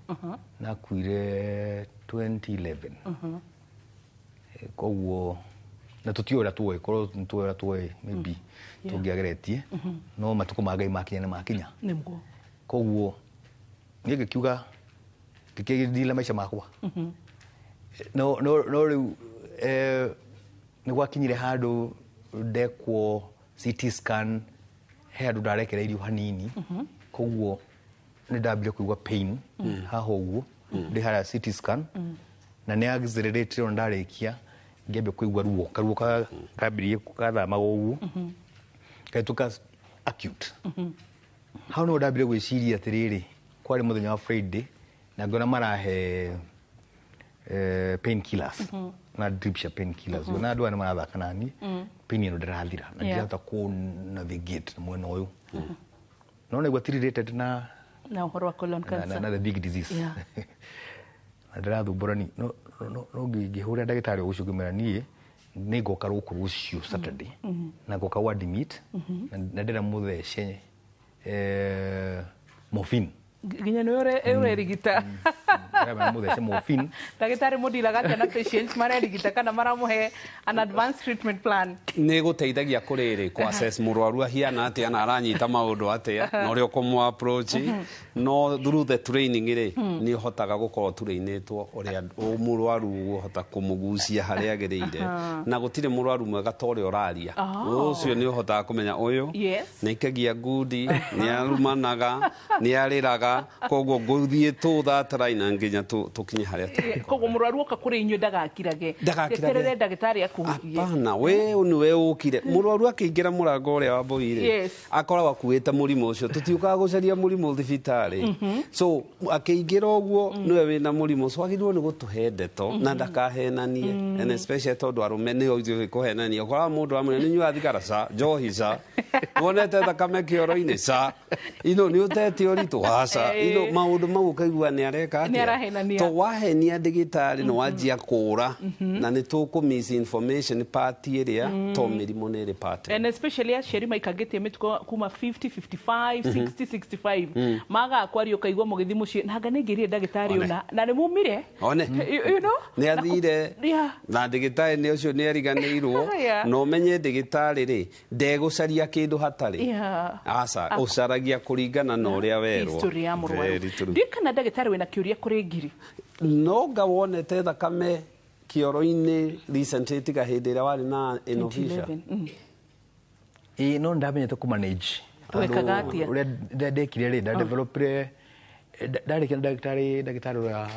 Na akuire 2011. Koguo na tutio ura tuoe korwo tuoe ura tuoe maybe tungiageretie no matuko ma Ngai makinya na makinya. Niguo. Koguo niĩ ngĩkiuga ngĩkĩthira maica makwa. No no no rĩu nĩ gwakinyire handũ ndekwo CT scan, he handũ ndarekereirio hanini. Koguo nĩ ndambire kũigua pain haha ũguo ndĩ harĩa CT scan, na nĩ accelerate ona ndarĩkia ngĩambia kũigua ruo, karuo kambirie kathamaga ũguo gagĩtuĩka acute. Hau nĩho ndambire gwĩciria atĩrĩrĩ, kwarĩ mũthenya wa Friday na ngĩona marahe painkillers na drip cia painkillers. Na andũ aya nĩ marathaka nani, pain ĩno ndĩrathira na ndirahota kũ navigate na mwena ũyũ. No naigua ti related na ũhoro wa colon cancer na the big disease. Na ndĩrathumbũra ni no no ngĩhũrĩra ndagĩtarĩ ũcio ngĩmwĩra niĩ nĩ ngoka rũkũ rũciũ Saturday na ngoka ward meet na ndĩra mũthece morphine. Nginya nĩ ũrerigita. Ndĩra mũthece morphine. Ndagĩtarĩ mũndiraga atĩa na patients marerigita kana maramũhe an advanced treatment plan? Nĩ gũteithagia kũrĩrĩ kũ assess mũrwaru ahiana atĩa na aranyita maũndũ atĩa na ũrĩa ũkũmũ approach, no through the training rĩ nĩ ũhotaga gũkorwo tũrĩinĩtwo ũrĩa mũrwaru ũhota kũmũgucia harĩa agĩrĩire, na gũtirĩ mũrwaru mwega ta ũrĩa ũraria. Ũcio nĩ ũhotaga kũmenya ũyũ nĩ aikagia ngundi, nĩ arumanaga, nĩ arĩraga, koguo ngũthiĩ tũ that line nginya tũkinye harĩa tũrĩ. Koguo mũrwaru oka kũrĩ inyuĩ ndagakirage, eterere ndagĩtarĩ akũhurie. Hapana, we nĩwe ũkire. Mũrwaru akĩingĩra mũrango ũrĩa wa mbũi rĩ, akoragwo akuĩte mũrimũ ũcio. Tũtiũkaga gũcaria mũrimũ thibitarĩ. So akĩingĩra ũguo nĩwe wĩna mũrimũ, so agĩrĩirwo nĩ gũtũhe ndeto na ndakahenanie, and especially tondũ arũme nĩo ithuĩ kũhenania. Ũkoraga mũndũ amwĩra nĩ nyuaga thigara ca, njohi ca, wonete thakame kĩoro-inĩ ca, ino nĩ ũtete ũritũ aca, ino maũndũ mau ũkaigua nĩ areka atĩa. To wahenia ndagĩtarĩ nĩ wanjia kũra na nĩ tũkũ misinformation part ĩrĩa to mĩrimũ nĩ ĩrĩ part. And especially aciari maikangĩtie mĩtugo kuma 50, 55, 60, 65 maga kwaria ũkaigua mũgĩthiĩ mũciĩ na anga nĩ ngĩrire ndagĩtarĩ ũna na nĩ mumire. One. You know? Nĩ athire na ndagĩtarĩ nĩ ũcio nĩ ariganĩirwo, na ũmenye ndagĩtarĩ rĩ ndegũcaria kĩndũ hatarĩ. Aca, ũcaragia kũringana na ũrĩa werwo. History ya mũrwaru. Ndiũĩ kana ndagĩtarĩ wĩna kĩũria kũrĩ Ngiri. No nga wonete thakame kĩoro-inĩ recently tiga hĩndĩ ĩrĩa warĩ na Innovisha? Ĩĩ, no ndamenyete kũ manage. Wekaga atĩa? Ũrĩa ndekire rĩ, ndadevelopire ndarĩkia ndagĩtarĩ ũrĩa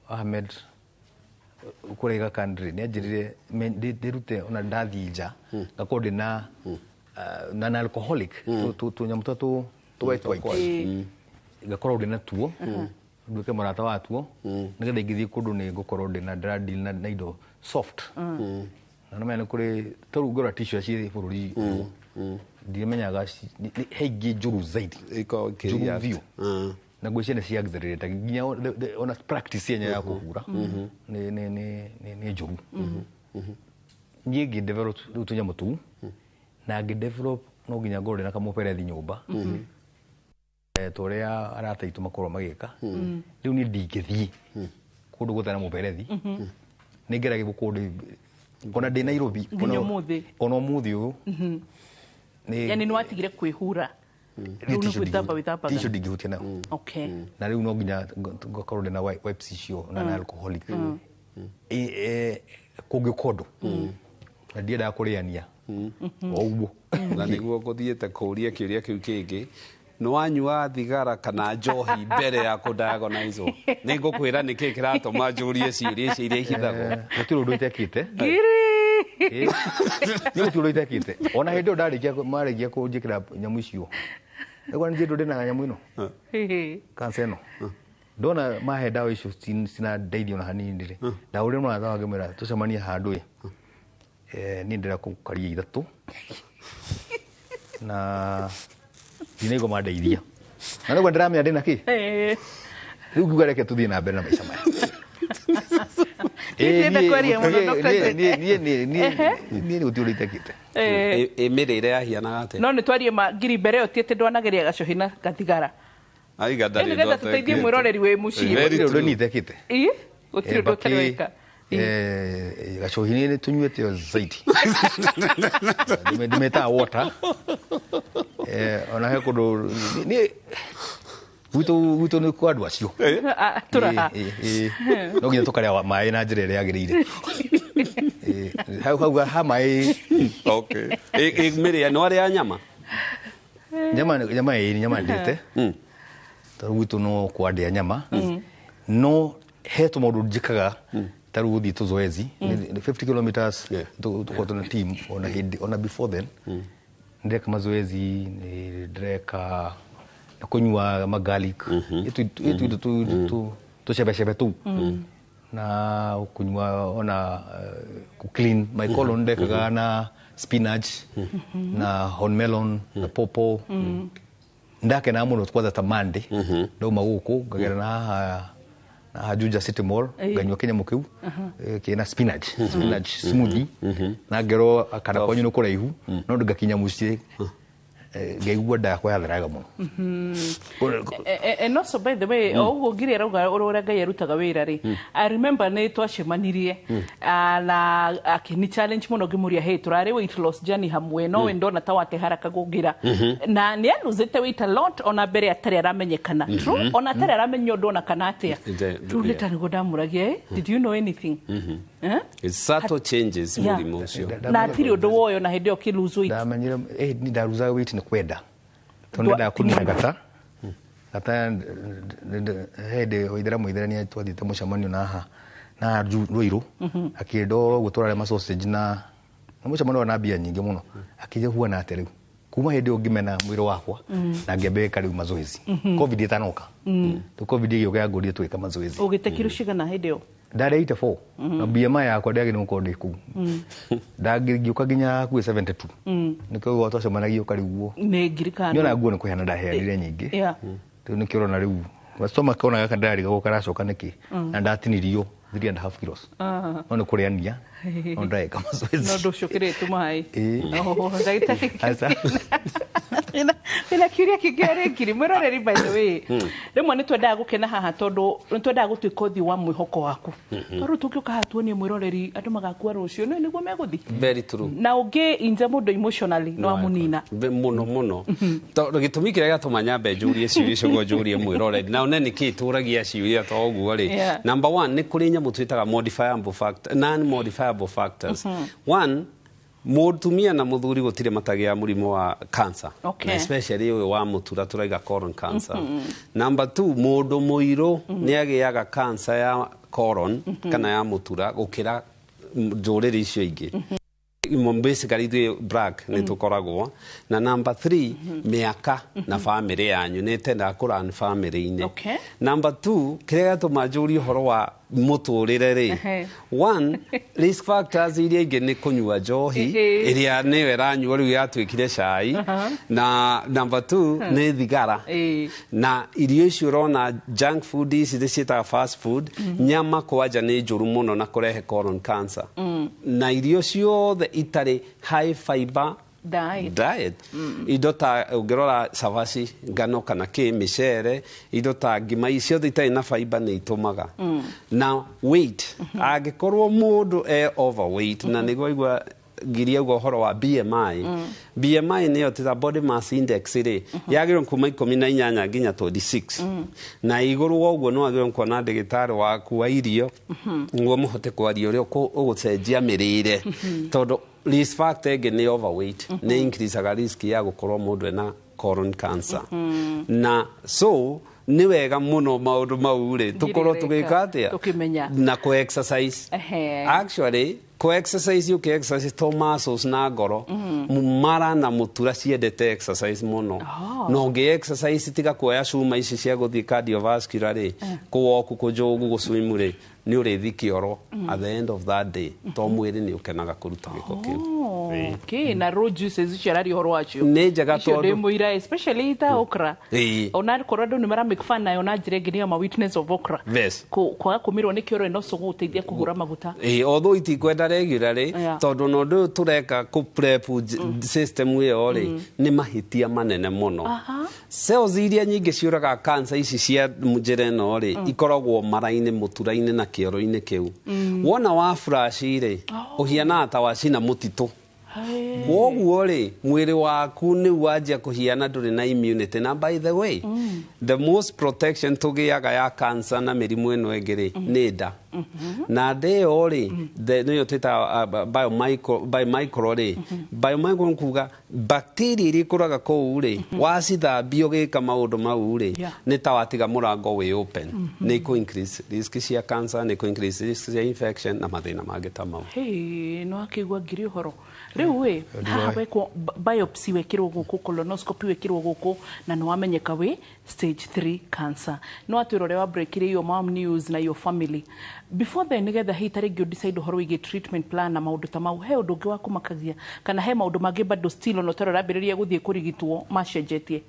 Ahmed kũrĩa Gakandre nĩ anjĩrire ndĩrute ona ndathiĩ nja ngakorwo ndĩ na alcoholic tũnyamũ tũrĩa tũ white white ngakorwo ndĩ natuo nduĩke mũrata watuo nĩgetha ingĩthiĩ kũndũ nĩ ngũkorwo ndĩ na ndĩradeal na indo soft. Na nĩmenya nĩ kũrĩ ta rĩu ngĩrora tissue ciĩ bũrũri ũyũ ndimenyaga he ingĩ njũru zaidi, njũru biũ, na ngwĩciria nĩ cia accelerate nginya ona practice yenyewe ya kũhura nĩ njũru. Niĩ ngĩ develop rĩu tũnyamũ tũu na ngĩ develop no nginya ngorwo ndĩna kamũberethi nyũmba tũrĩa arata aitũ makorwo magĩka. Rĩu niĩ ndingĩthiĩ kũndũ gũtarĩ na mũberethi, nĩ ngeragia gũkorwo ona ndĩ Nairobi ona ũmũthĩ ũyũ. Yani nĩ watigire kwĩhura? Tissue ndingĩhutia nayo. Na rĩu no nginya ngakorwo ndĩna wipes icio na alcoholic kũngĩũka ũndũ, na ndiendaga kũrĩania o ũguo. Na nĩguo ngũthiĩte kũũria kĩũria kĩu kĩngĩ, nĩ wanyua thigara kana njohi mbere ya kũdiagonizwo? Nĩ ngũkwĩra nĩkĩĩ kĩratũma njũrie ciũria ici iria ihithagwo. Gũtirĩ ũndũ itekĩte. Nĩ gũtirĩ ũndũ itekĩte. Ona hĩndĩ ĩyo ndarĩkia marĩkia kũnjĩkĩra nyamũ icio, nĩguo nĩ njĩndũ ndĩna nyamũ ĩno cancer ĩno, ndona mahe ndawa icio cinandeithia ona hanini rĩ, ndahũrĩra mũrata wa ngĩmwĩra tũcemanie handũ ĩ, niĩ ndĩrenda kũkaria ithatũ Na ndinaigua mandeithia. Na nĩguo ndĩramenya ndĩna kĩ. Rĩu ngiuga reke tũthiĩ na mbere na maica maya. Ndĩrenda kwaria mũno, Dr. J. Niĩ gũtirĩ ũndũ itekĩte. Mĩrĩre yahianaga atĩa? No nĩ twarie ma ngiri mbere ĩyo ti atĩ ndwanageria gacohi na gathigara. Aiga ndarĩ Nĩgetha tũteithie mwĩroreri wĩ mũciĩ. Gũtirĩ ũndũ niĩ itekĩte. Ĩ, gũtirĩ ũndũ ũtarĩ weka. Gacohi nĩ tũnyuĩte o zaidi. Ndĩmetaga water. Ona he kũndũ niĩ gwitũ nĩ kwa andũ acio. Tũraha. No nginya tũkarĩa maĩ na njĩra ĩrĩa yagĩrĩire. Hau hau ha maĩ. Okay. Mĩrĩre nĩ warĩa nyama? Nyama nyama ĩĩ nyama ndĩte. Tondũ gwitũ no kwandĩa nyama. No he tũmaũndũ njĩkaga ta rĩu gũthiĩ tũzoezi 50 kilometers tũkorwo tũna team ona hĩndĩ ona before then ndĩreka mazoezi, ndĩreka na kũnyua magarlic ĩtu indo tũcebecebe tũu na kũnyua ona ku clean my colon ndekaga na spinach na horn melon na pawpaw. Ndakenaga mũno kwanza ta Monday ndauma gũkũ ngagera na haha na Juja City Mall nganyua kĩnyamũ kĩu kĩna spinach smoothie na ngerwo kana kwanyu nĩ kũraihu no ngakinya mũciĩ ngaigua nda yakwa yatheraga mũno. And also by the way, o ũguo ngiri arauga ũrĩa Ngai arutaga wĩra rĩ, I remember nĩ twacemanirie na akĩni challenge mũno ngĩmũria, hey, tũrarĩ weight loss journey hamwe no we ndona ta wate haraka gũngĩra na nĩ aluzĩte weight a lot ona mbere atarĩ aramenyekana. True, ona atarĩ aramenya ũndũ ona kana atĩa. Rĩu nĩ ta nĩguo ndamũragia, did you know anything? It's subtle changes mũrimũ ũcio. Na atirĩ ũndũ woyo na hĩndĩ ĩyo ũkĩ lose weight. Ndamenyire nĩ ndaruzaga weight nĩ kwenda tondũ ndendaga kũnina gata gata hĩndĩ Waithera Mũithera nĩ twathiĩte mũcemanio na haha na Ruiru akĩndora ũguo tũrarĩa ma sausage na mũcemanio na mbia nyingĩ mũno akĩnjĩra huana atĩa rĩu kuma hĩndĩ ĩyo ngĩmena mwĩrĩ wakwa na ngĩambĩrĩria rĩu mazoezi COVID ĩtanoka. Rĩu COVID ĩgĩũka yangũrire tũgĩka mazoezi. Ũgĩte kiro cigana hĩndĩ ĩyo? Ndarĩ 84 na BMI yakwa ndĩagĩrĩirwo gũkorwo ndĩ kũu. Ndangĩũka nginya hakuhĩ 72. Nĩkĩo ũguo twacemanagia ũkarigwo. Nĩ ngiri kana. Nĩona nguo nĩ kũheana ndaheanire nyingĩ. Rĩu nĩkĩo ũrona rĩu customer kona gaka ndĩrarigagwo karacoka nĩkĩ na ndatinirio 3.5 kilos. No nĩ kũrĩania no ndĩreka mazoezi. No ndũcũkĩrĩte maĩ. Ndagĩtarĩ. Wĩna kĩũria kĩngĩ arĩ ngiri mwĩroreri by the way. Rĩmwe nĩ twendaga gũkena haha tondũ nĩ twendaga gũtuĩka ũthiũ wa mwĩhoko waku. Tondũ tũngĩũka haha tuonie mwĩroreri andũ magakua rũciũ nĩ nĩguo megũthiĩ. Very true. Na ũngĩ inja mũndũ emotionally no amũnina. Mũno mũno. Tondũ gĩtũmi kĩrĩa gĩatũma nyambe njũrie ciũria icio ũguo njũrie mwĩroreri. Na one nĩkĩ tũragia ciũria ta ũguo rĩ. Number one nĩ kũrĩ nyamũ twĩtaga modifiable factor, non-modifiable factors. One, mũtumia na mũthuri gũtirĩ matagĩa mũrimũ wa cancer. Okay. Na especially ũyũ wa mũtura tũraiga colon cancer. Number two, mũndũ mũirũ nĩ agĩaga cancer ya colon kana ya mũtura gũkĩra ndũrĩrĩ icio ingĩ. Basically ithuĩ black nĩ tũkoragwo. Na number three, mĩaka na family yanyu nĩ ĩtendaga kũrun family-inĩ. Okay. Number two, kĩrĩa gĩatũma njũrie ũhoro wa mũtũrĩre rĩ, one, risk factors iria ingĩ nĩ kũnyua njohi ĩrĩa nĩyo ĩranyuo rĩu yatuĩkire cai. Na number two nĩ thigara. Na irio icio ũrona junk food ici nĩ ciĩtaga fast food, nyama kwanja nĩ njũru mũno na kũrehe colon cancer. Na irio ciothe itarĩ high fiber diet. Indo ta ũngĩrora cabaci ngano kana kĩ mĩcere indo ta ngima ici ciothe itarĩ na fiber nĩ itũmaga. Na weight angĩkorwo mũndũ e overweight na nĩguo aigua ngiria ũguo ũhoro wa BMI. BMI nĩyo tita body mass index rĩ yagĩrĩirwo kuma 18 nginya 26 na igũrũ wa ũguo nĩ wagĩrĩirwo kuona ndagĩtarĩ waku wa irio nĩguo mũhote kwaria ũrĩa ũgũcenjia mĩrĩre tondũ risk factor ĩngĩ nĩ overweight nĩ increaseaga risk ya gũkorwo mũndũ ena colon cancer. Na so nĩ wega mũno maũndũ mau rĩ tũkorwo tũgĩka atĩa tũkĩmenya na kũ exercise. Actually kũ exercise ũkĩ exercise to muscles na ngoro mara na mũtura ciendete exercise mũno. Na ũngĩ exercise tiga kuoya cuma ici cia gũthiĩ cardiovascular rĩ kũwoku kũnjũgu gũswimu rĩ nĩ ũrĩthi kĩoro at the end of that day to mwĩrĩ nĩ ũkenaga kũruta gĩko kĩu. Okay, na raw juices icio araria ũhoro wacio Nĩ njega Icio tondũ- ndĩ mũira, especially ta okra. Ona korwo andũ nĩ mara make fun nayo na njĩra ĩngĩ, nĩyo ma witness of okra. Kwaga kũmĩrwo nĩ kĩoro ĩno gũteithia kũhũra maguta. Ĩĩ, although itikwenda regularly, tondũ na ũndũ ũyũ tũreka kũ prep system ĩyo rĩ, nĩ mahĩtia manene mũno. Cells iria nyingĩ ciũragaga cancer ici cia njĩra ĩno rĩ, ikoragwo mara-inĩ, mũtura-inĩ na kĩoro-inĩ kĩu. Wona wa flash rĩ, ũhianaga ta wacina mũtitũ. Kwoguo rĩ, mwĩrĩ waku nĩ wanjia kũhiana ndũrĩ na immunity. Na by the way, the most protection tũgĩaga ya cancer na mĩrimũ ĩno ĩngĩ rĩ, nĩ nda. Na nda ĩyo rĩ, nĩyo twĩtaga biomicro rĩ. Biomicro nĩ kuga bacteria iria ikũraga kũu rĩ, wacithambia ũgĩka maũndũ mau rĩ, nĩ ta watiga mũrango wĩ open. Nĩ ikũ increase risk cia cancer, nĩ ikũ increase risk cia infection na mathĩna mangĩ ta mau. Hey, no akĩigua ngiri ũhoro rĩu ĩ haha wekwo biopsy, wekĩrwo gũkũ, colonoscopy wekĩrwo gũkũ, na nĩ wamenyeka wĩ stage 3 cancer. No atwĩra ũrĩa wa breakire your mom news na your family before then, nĩgetha hihi ta rĩngĩ decide ũhoro wĩgiĩ treatment plan na maũndũ ta mau. He ũndũ ũngĩ wa kũmakagia kana he maũndũ mangĩ bado still ona ũtarĩ ũrambĩrĩria gũthiĩ kũrigitwo macenjetie?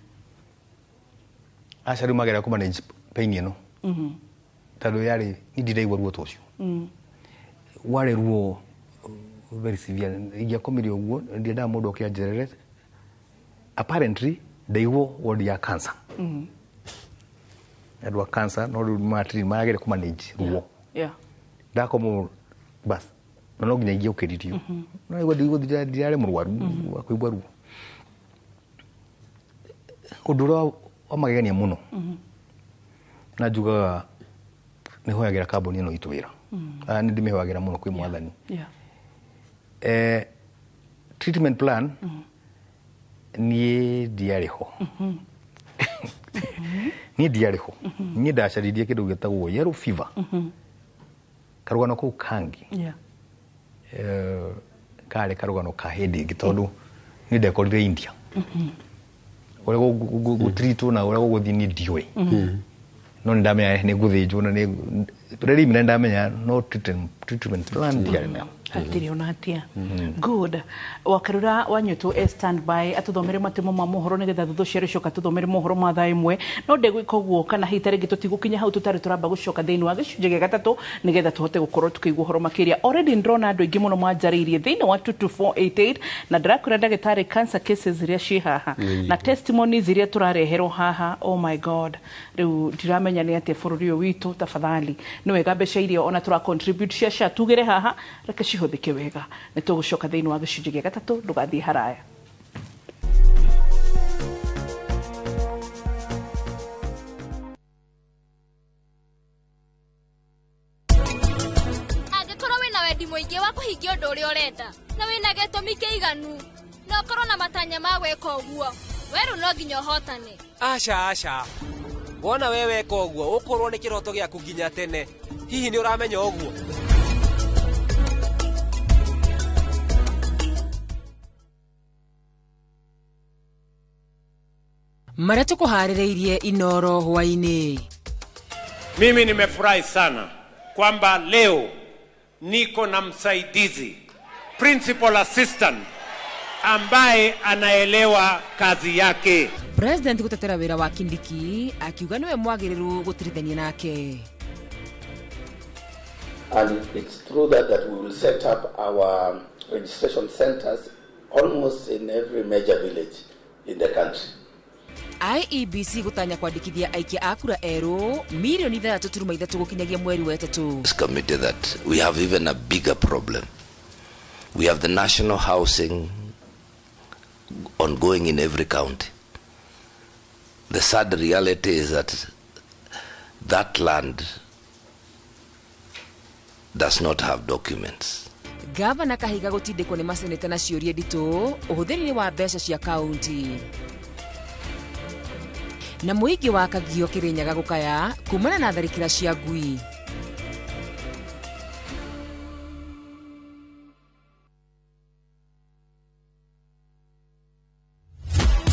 Aca, rĩu mageria kũ manage pain ĩno, tondũ yarĩ ni ndiraigua ruo ta ũcio. Warĩ ruo very severe. Ingĩakomire ũguo, ndiendaga mũndũ oke anjerere. Apparently ndaigwo ward ya cancer, andũ a cancer, no rĩu matiri marageria kũ manage ruo. Ndakomwo bas, na no nginya ingĩũkĩririo, no nĩguo ndigũthira, ndirarĩ mũrwaru wa kũigua ruo. Ũndũ ũrĩa wa magegania mũno, na njugaga nĩ hoyagĩra kambuni ĩno itũ wĩra. Ah, nĩ ndĩmĩhoyagĩra mũno kwĩ Mwathani. Treatment plan niĩ ndiarĩ ho, niĩ ndiarĩ ho. Niĩ ndacaririe kĩndũ gĩtagwo yellow fever, karũgano kau kangi. Karĩ karũgano ka hĩndĩ ĩngĩ, tondũ niĩ ndekorire India. Ũrĩa gũtritwo na ũrĩa gũgũthiĩ niĩ ndiũĩ, no nĩ ndamenya nĩ ngũthĩnjwo na nĩ preliminary ndamenya, no treatment plan ndiarĩ nayo. Hatirĩ ona atia. Good, Wakarura wanyutu e standby atuthomere matemo ma mohoro, nigetha thutha ũcio arĩcoka tũthomere mohoro ma thaa 1. No ndegwĩka ũguo kana hihi ta rĩngĩ tũtigũkinya hau tũtarĩ tũramba gũcoka thĩinĩ wa gĩcunjĩ gĩa gatatũ, nĩgetha tũhote gũkorwo tũkĩigua ũhoro makĩria. Already ndĩrona andũ aingĩ mũno manjarĩirie thĩinĩ wa 22488, na ndĩrakwĩra ndagĩtarĩ, cancer cases iria ciĩ haha na testimonies iria tũrareherwo haha, oh my God, rĩu ndiramenya nĩ atĩa bũrũri ũyũ witũ. Tafadhali, nĩ wega mbeca iria ona tũra contribute cia SHA tugĩre haha, reke cihũthĩke wega. Nĩ tũgũcoka thĩinĩ wa gĩcunjĩ gĩa gatatũ, ndũgathiĩ haraya. Angĩkorwo wĩna wendi mũingĩ wa kũhingia ũndũ ũrĩa ũrenda na wĩna gĩtũmi kĩiganu na ũkorwo na matanya ma gwĩka ũguo, we rĩu no nginya ũhotane. Aca, aca, wona we weka ũguo ũkũrwo nĩ kĩroto gĩaku nginya tene. Hihi nĩ ũramenya ũguo? Marĩa tũkũharĩrĩirie Inoro hwainĩ. Mimi nimefurahi sana kwamba leo niko na msaidizi, principal assistant, ambaye anaelewa kazi yake. President gũtetera wĩra wa Kindiki akiuga nĩwe mwagĩrĩru gũtirithania nake. And it's through that that we will set up our registration centers almost in every major village in the country. IEBC gũtanya kwandĩkithia aikia a kura erũ mirioni 6.3 gũkinyagia mweri wa ĩtatũ. This committee that we have even a bigger problem. We have the national housing ongoing in every county. The sad reality is that that land does not have documents. Gavana Kahiga gũtindĩkwo nĩ maseneta na ciũria nditũ ũhũthĩri-inĩ wa mbeca cia kaunti. Na mũingĩ wa Kagio Kĩrĩnyaga gũkaya kumana na tharĩkĩra cia ngui.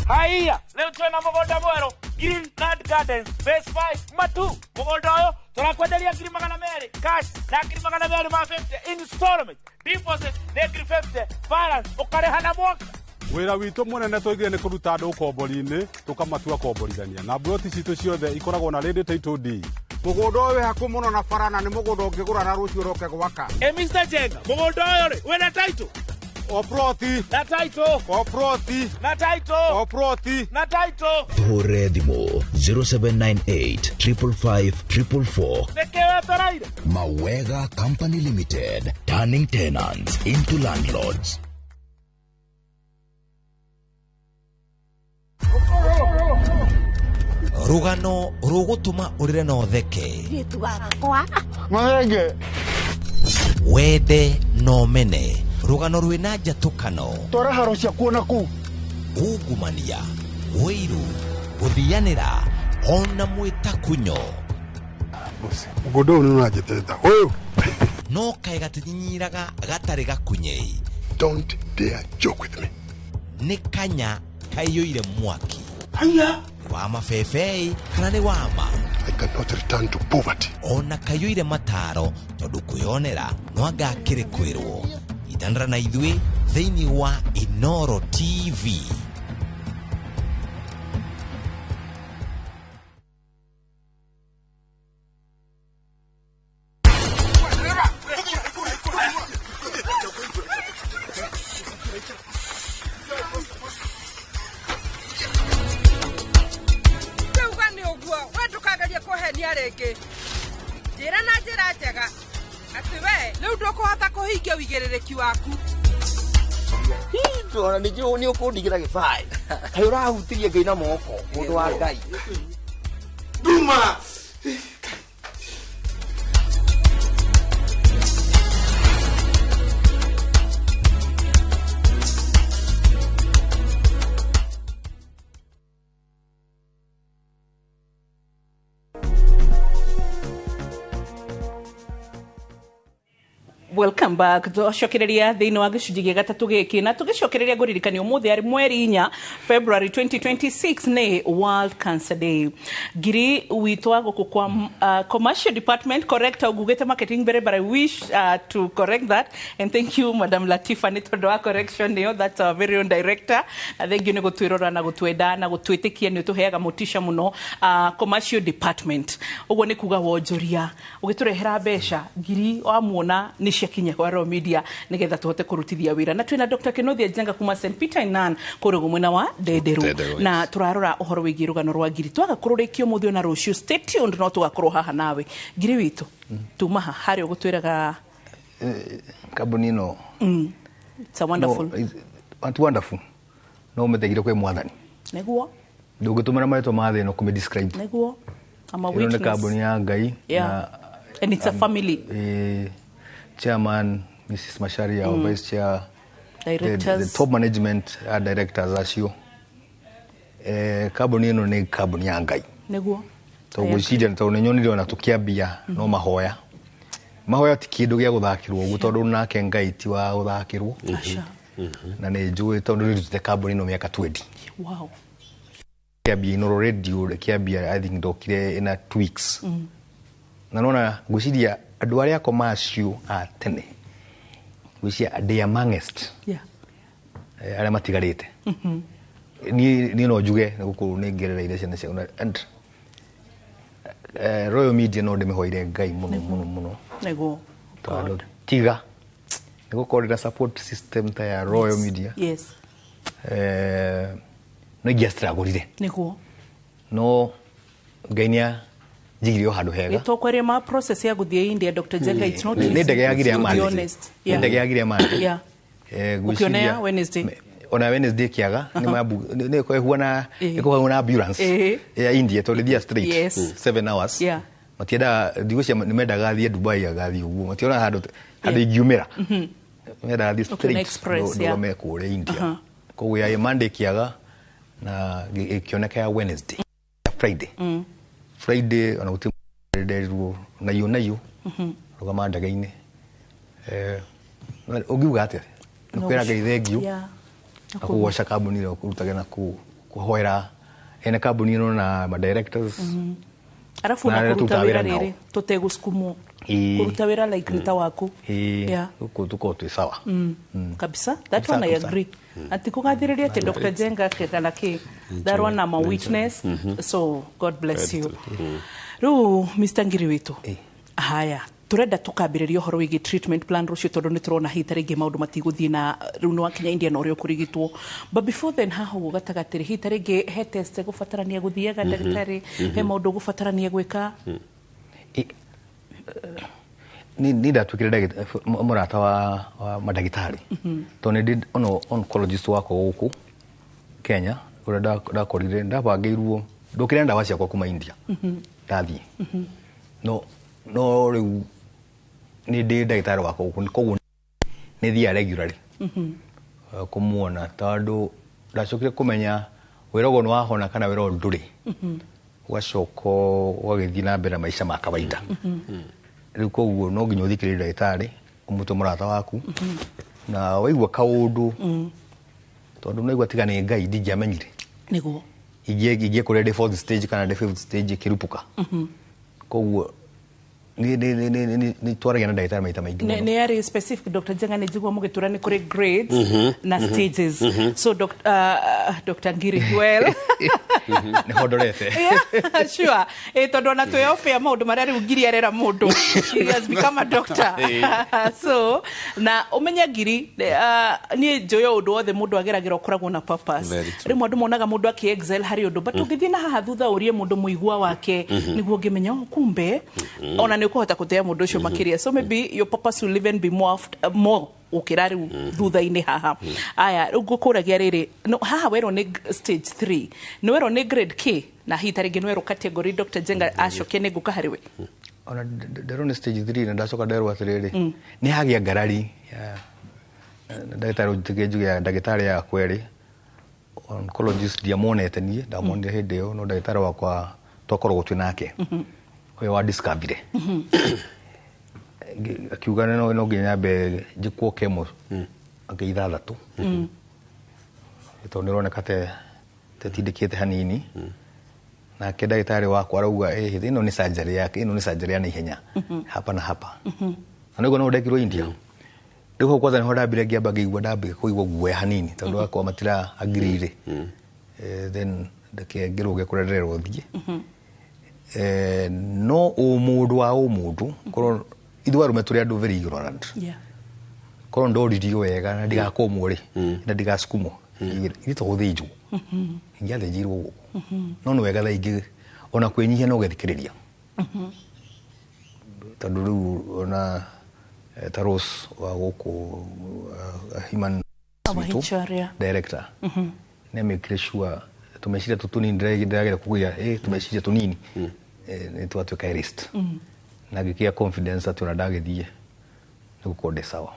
Haiya, leo twena mũgũnda mwerũ, Greenland Gardens Phase 5 Matu. Mũgũnda ũyũ tũrakwenderia 200,000 cash na 250,000 installment. Deposit Nĩ ngiri 50 balance ũkarĩha na mwaka. Wĩra witũ mũnene tũigire nĩ kũruta andũ ũkombori-inĩ tũkamatua komborithania na mburoti citũ ciothe ikoragwo na ready title deed. Mũgũnda ũyũ wĩ hakuhĩ mũno na bara na nĩ mũgũnda ũngĩgũra na rũciũ ũroke gwaka. Ĩ Mr. Jenga, mũgũnda ũyũ rĩ wĩna title? O ploti. Na title. O ploti. Na title. O ploti. Na title. Tũhũrĩre thimũ 0798 555 444. Nĩkĩ wetereire? Mawega Company Limited, turning tenants into landlords. Rugano rũgũtũma ũrĩre na ũtheke. Wende na ũmene. Rugano rwĩna njatũkano. Twara haro ciakuo na kũu. Ungumania, ũiru, gũthianĩra, ona mwĩtakunyo. Mũgũnda ũyũ nĩũranjĩtĩrĩta. Ũyũ. No kaĩ gatinyinyiraga gatarĩ gakunyei. Don't dare joke with me. Nĩ kanya kaiyũire mwaki. Haya. Wa mabebei kana nĩ wama. I cannot return to poverty. Ona kaiyũire mataro tondũ kwĩyonera no anga akĩrĩ kwĩrwo. Itanĩra na ithuĩ thĩinĩ wa Inoro TV. Rĩu nĩ ũguo we ndũkagerie kũhenia rĩngĩ. Njĩra na njĩra njega atĩ we rĩu ndũkũhota kũhingia ũigĩrĩrĩki waku. Ona nĩ njũĩ nĩ ũkũndigĩra gĩbaĩ. Kaĩ ũrahutirie Ngai na moko mũndũ wa Ngai. Nduma. Welcome back. Twacokereria thiini wa gĩcunjĩ gĩa gatatũ gĩkĩ na tũgĩcokereria ngũririkania ũmũthĩ arĩ mweri 4 February 2026 nĩ World Cancer Day. Ngiri witũ wa gũkũ kwa commercial department correct ugugĩte marketing mbere, but I wish to correct that, and thank you Madam Latifa nĩ tondũ wa correction ĩyo. That's our very own director. Na thank you nĩ gũtwĩrora na gũtwenda na gũtwĩtĩkia, nĩ ũtũheaga motisha mũno. Commercial department ũguo nĩ kuga wonjoria ũgĩtũrehera mbeca ngiri wamuona nĩ ciakinya kwa Royal Media nigetha tuhote kurutithia wira. Na twina Dr. Kinuthia Njenga kuma St Peter Nan kũrĩa mwena wa Ndenderu, na turarora ũhoro wĩgiĩ rũgano rwa ngiri. Twaga kũrũrĩkia ũmũthĩ ona rũciũ, stay tuned, no tũgakorwo haha nawe. Ngiri witũ tuma haha harĩa ũgũtwĩraga kambuni ĩno. It's a wonderful. No, it's wonderful. No ũmĩthegire kwĩ mwathani. Nĩguo. Ndũngĩtũmĩra marĩtwa ma thĩ ĩno kũmĩ describe. Nĩguo. I'm a Ĩno nĩ witness. kambuni ya Ngai. Yeah. Na, and it's a family. Chairman Mrs. Macharia, our vice chair, directors, the top management directors acio. Kambuni ĩno nĩ kambuni ya Ngai. Nĩguo. Tondũ ngwĩciria tondũ nĩ nyonire ona tũkĩambia no mahoya. Mahoya ti kĩndũ gĩa gũthakĩrwo ũguo tondũ nake Ngai ti wa gũthakĩrwo. Aca. Na nĩ njũĩ tondũ nĩ kambuni ĩno mĩaka 20. Wow. Kĩambia Inoro Radio kĩambia I think ndokire in a 2 weeks. Na nona ngwĩciria andũ arĩa commercial a tene ngwĩciria they amongst Yeah. arĩa matigarĩte. Niĩ no njuge nĩ gũkorwo nĩ ngerereire ciana cia and Royal Media no ndĩmĩhoire Ngai mũno mũno mũno. Nĩguo. Tondũ tiga nĩ gũkorwo ndĩna support system ta ya Royal Media. Yes. No ingĩastragũrire. Nĩguo. No Ngai nĩ njigire o handũ hega. Gĩtokwaria ma process ya gũthiĩ India Dr. Njenga, it's not easy. Nĩ ndege yagire ya To be Monday. honest. Nĩ ndege yagire ya Monday. Yeah. Ngwĩciria Ũkĩona Wednesday. Ona Wednesday kĩaga nĩ mabu nĩ ĩkuhana ĩkuhana ambulance ya India tondũ ĩthiaga straight Yes. 7 hours. Yeah. Matiendaga ndigwĩciria nĩ mendaga athiĩ Dubai agathiĩ ũguo mationa handũ handũ ingiumĩra. Mendaga athiĩ Ũkĩona straight express, yeah. ndũgame kũrĩa India. Koguo ya Monday kĩaga na ĩkĩoneka ya Wednesday. Friday. Friday ona gũtirĩ nderirwo nayo nayo rũgama ndege-inĩ. Ũngiuga atĩa? Nĩ kwĩra Ngai thengiũ na kũgoca kambuni ĩrĩa ũrutage na kũhoera ene kambuni ĩno na ma directors Arafu Na na arĩa kũruta tũrutaga wĩra wĩra nao. rĩrĩ tũtegũsukumwo. Ĩĩ. Kũruta wĩra like nĩ ta waku. Ĩĩ, Yeah. gũkũ tũkorwo twĩ sawa. Kabisa, that Kabisa, one I kabisa. agree. Ati kũgathĩrĩria atĩ Dr. Jenga kana kĩ, that one I'm a witness. So God bless you. Rĩu Mr. Ngiri witũ, haya turenda tukambĩrĩria ũhoro wĩgiĩ treatment plan rũciũ, tondũ nĩ tũrona hita rĩngĩ maũndũ matigũthiĩ na rĩu nĩ wakinya India na ũrĩa ũkũrigitwo, but before then, haha ũguo gatagatĩ rĩ, hita rĩngĩ he test gũbatarania gũthiaga ndagĩtarĩ, he maũndũ gũbatarania gwĩka? Ni ndatuĩkire mũrata wa mandagĩtarĩ, tondũ nĩ ndĩ ono oncologist wakwa gũkũ Kenya ũrĩa ndakorire ndabangĩirwo ndũkire na ndawa ciakwa kuma India ndathiĩ, no rĩu nĩ ndĩ ndagĩtarĩ wakwa gũkũ, koguo nĩ thiaga regularly kũmuona, tondũ ndacokire kũmenya wĩra ũguo nĩ wahona kana wĩra ũyũ ndũrĩ, ũgacoka ũgagĩthiĩ na mbere na maica ma kawaida. Rĩu koguo no nginya ũthikĩrĩrie ndagĩtarĩ, ũmũtue mũrata waku, na waigua kaũndũ, tondũ naigua tiga nĩ Ngai ndingĩamenyire. Ingĩekorire ndĩ fourth stage kana ndĩ fifth stage ĩkĩrupũka. Koguo nĩ twaragia na ndagĩtarĩ maita maingĩ Nĩ mũno. nĩ arĩ specific, Dr. Jenga, nĩ njigua mũgĩtũra nĩ kũrĩ grades na stages. So Dr. Ngiri, well, nĩ hondorete. Yeah, sure. Tondũ ona twĩ off ya maũndũ marĩa rĩu Ngiri arera mũndũ. He has become a doctor. So, na ũmenye Ngiri, niĩ njũĩ o ũndũ wothe mũndũ ageragĩra ũkoragwo na purpose. Very true. Rĩmwe andũ monaga mũndũ akĩ excel harĩ ũndũ, but ũngĩthiĩ na haha thutha ũrie mũndũ mũigua wake, nĩguo ũngĩmenya, oh, kumbe ona nĩ ũkũhota gũtĩa mũndũ ũcio makĩria. So maybe your purpose will even be more, more gũkĩra rĩu thutha-inĩ haha. Aya, rĩu ngũkũragia rĩrĩ, no, haha werwo nĩ stage 3, nĩ werwo nĩ grade K, na hihi ta rĩngĩ nĩ werwo category, Dr. Jenga acoke nĩ ngũka harĩ we. Ona nderwo nĩ stage 3, na ndacoka nderwo atĩrĩrĩ, nĩ hagĩa ngarari ya ndagĩtarĩ ũnjĩtĩkie njuge ya ndagĩtarĩ yakwa ĩrĩ oncologist, ndiamuonete niĩ, ndamuonire hĩndĩ ĩyo, no ndagĩtarĩ wakwa twakoragwo twĩ nake ũyũ wa discovery akiuga no nginya nyambe njĩkwo chemo angĩ 6, tondũ nĩ ũroneka te tetindĩkĩte hanini. Nake ndagĩtarĩ wakwa arauga, "Eh, ĩno nĩ surgery yake, ĩno nĩ surgery ya naihenya hapa na hapa." Na nĩguo no ndekirwo India. Rĩu hau kwanza nĩho ndambire ngĩamba ngĩigua, ndambire kũigua guoya hanini, tondũ akwa matira agree rĩ. Then ndeke ngĩrũge kũrĩa ndĩrerwo thiĩ. No ũmũndũ wa ũmũndũ, korwo ithuĩ arũme tũrĩ andũ very ignorant, korwo ndoririo wega na ndigakũmwo rĩ, na ndigasukumwo ithe to gũthĩnjwo, ingĩathĩnjirwo gũkũ. No nĩ wega thaa ingĩ ona kwĩnyihia no ũgethikĩrĩria, tondũ rĩu ona ta Rose wa gũkũ human Our witũ, HR, yeah. director, nĩ amĩkire sure tũmeciria tũ tũnini ndĩrageria kũgĩa, tũmeciria tũnini, nĩ twatuĩka erased, na ngĩkĩa confidence atĩ ona ndagĩthiĩ nĩ gũkorwo ndĩ sawa.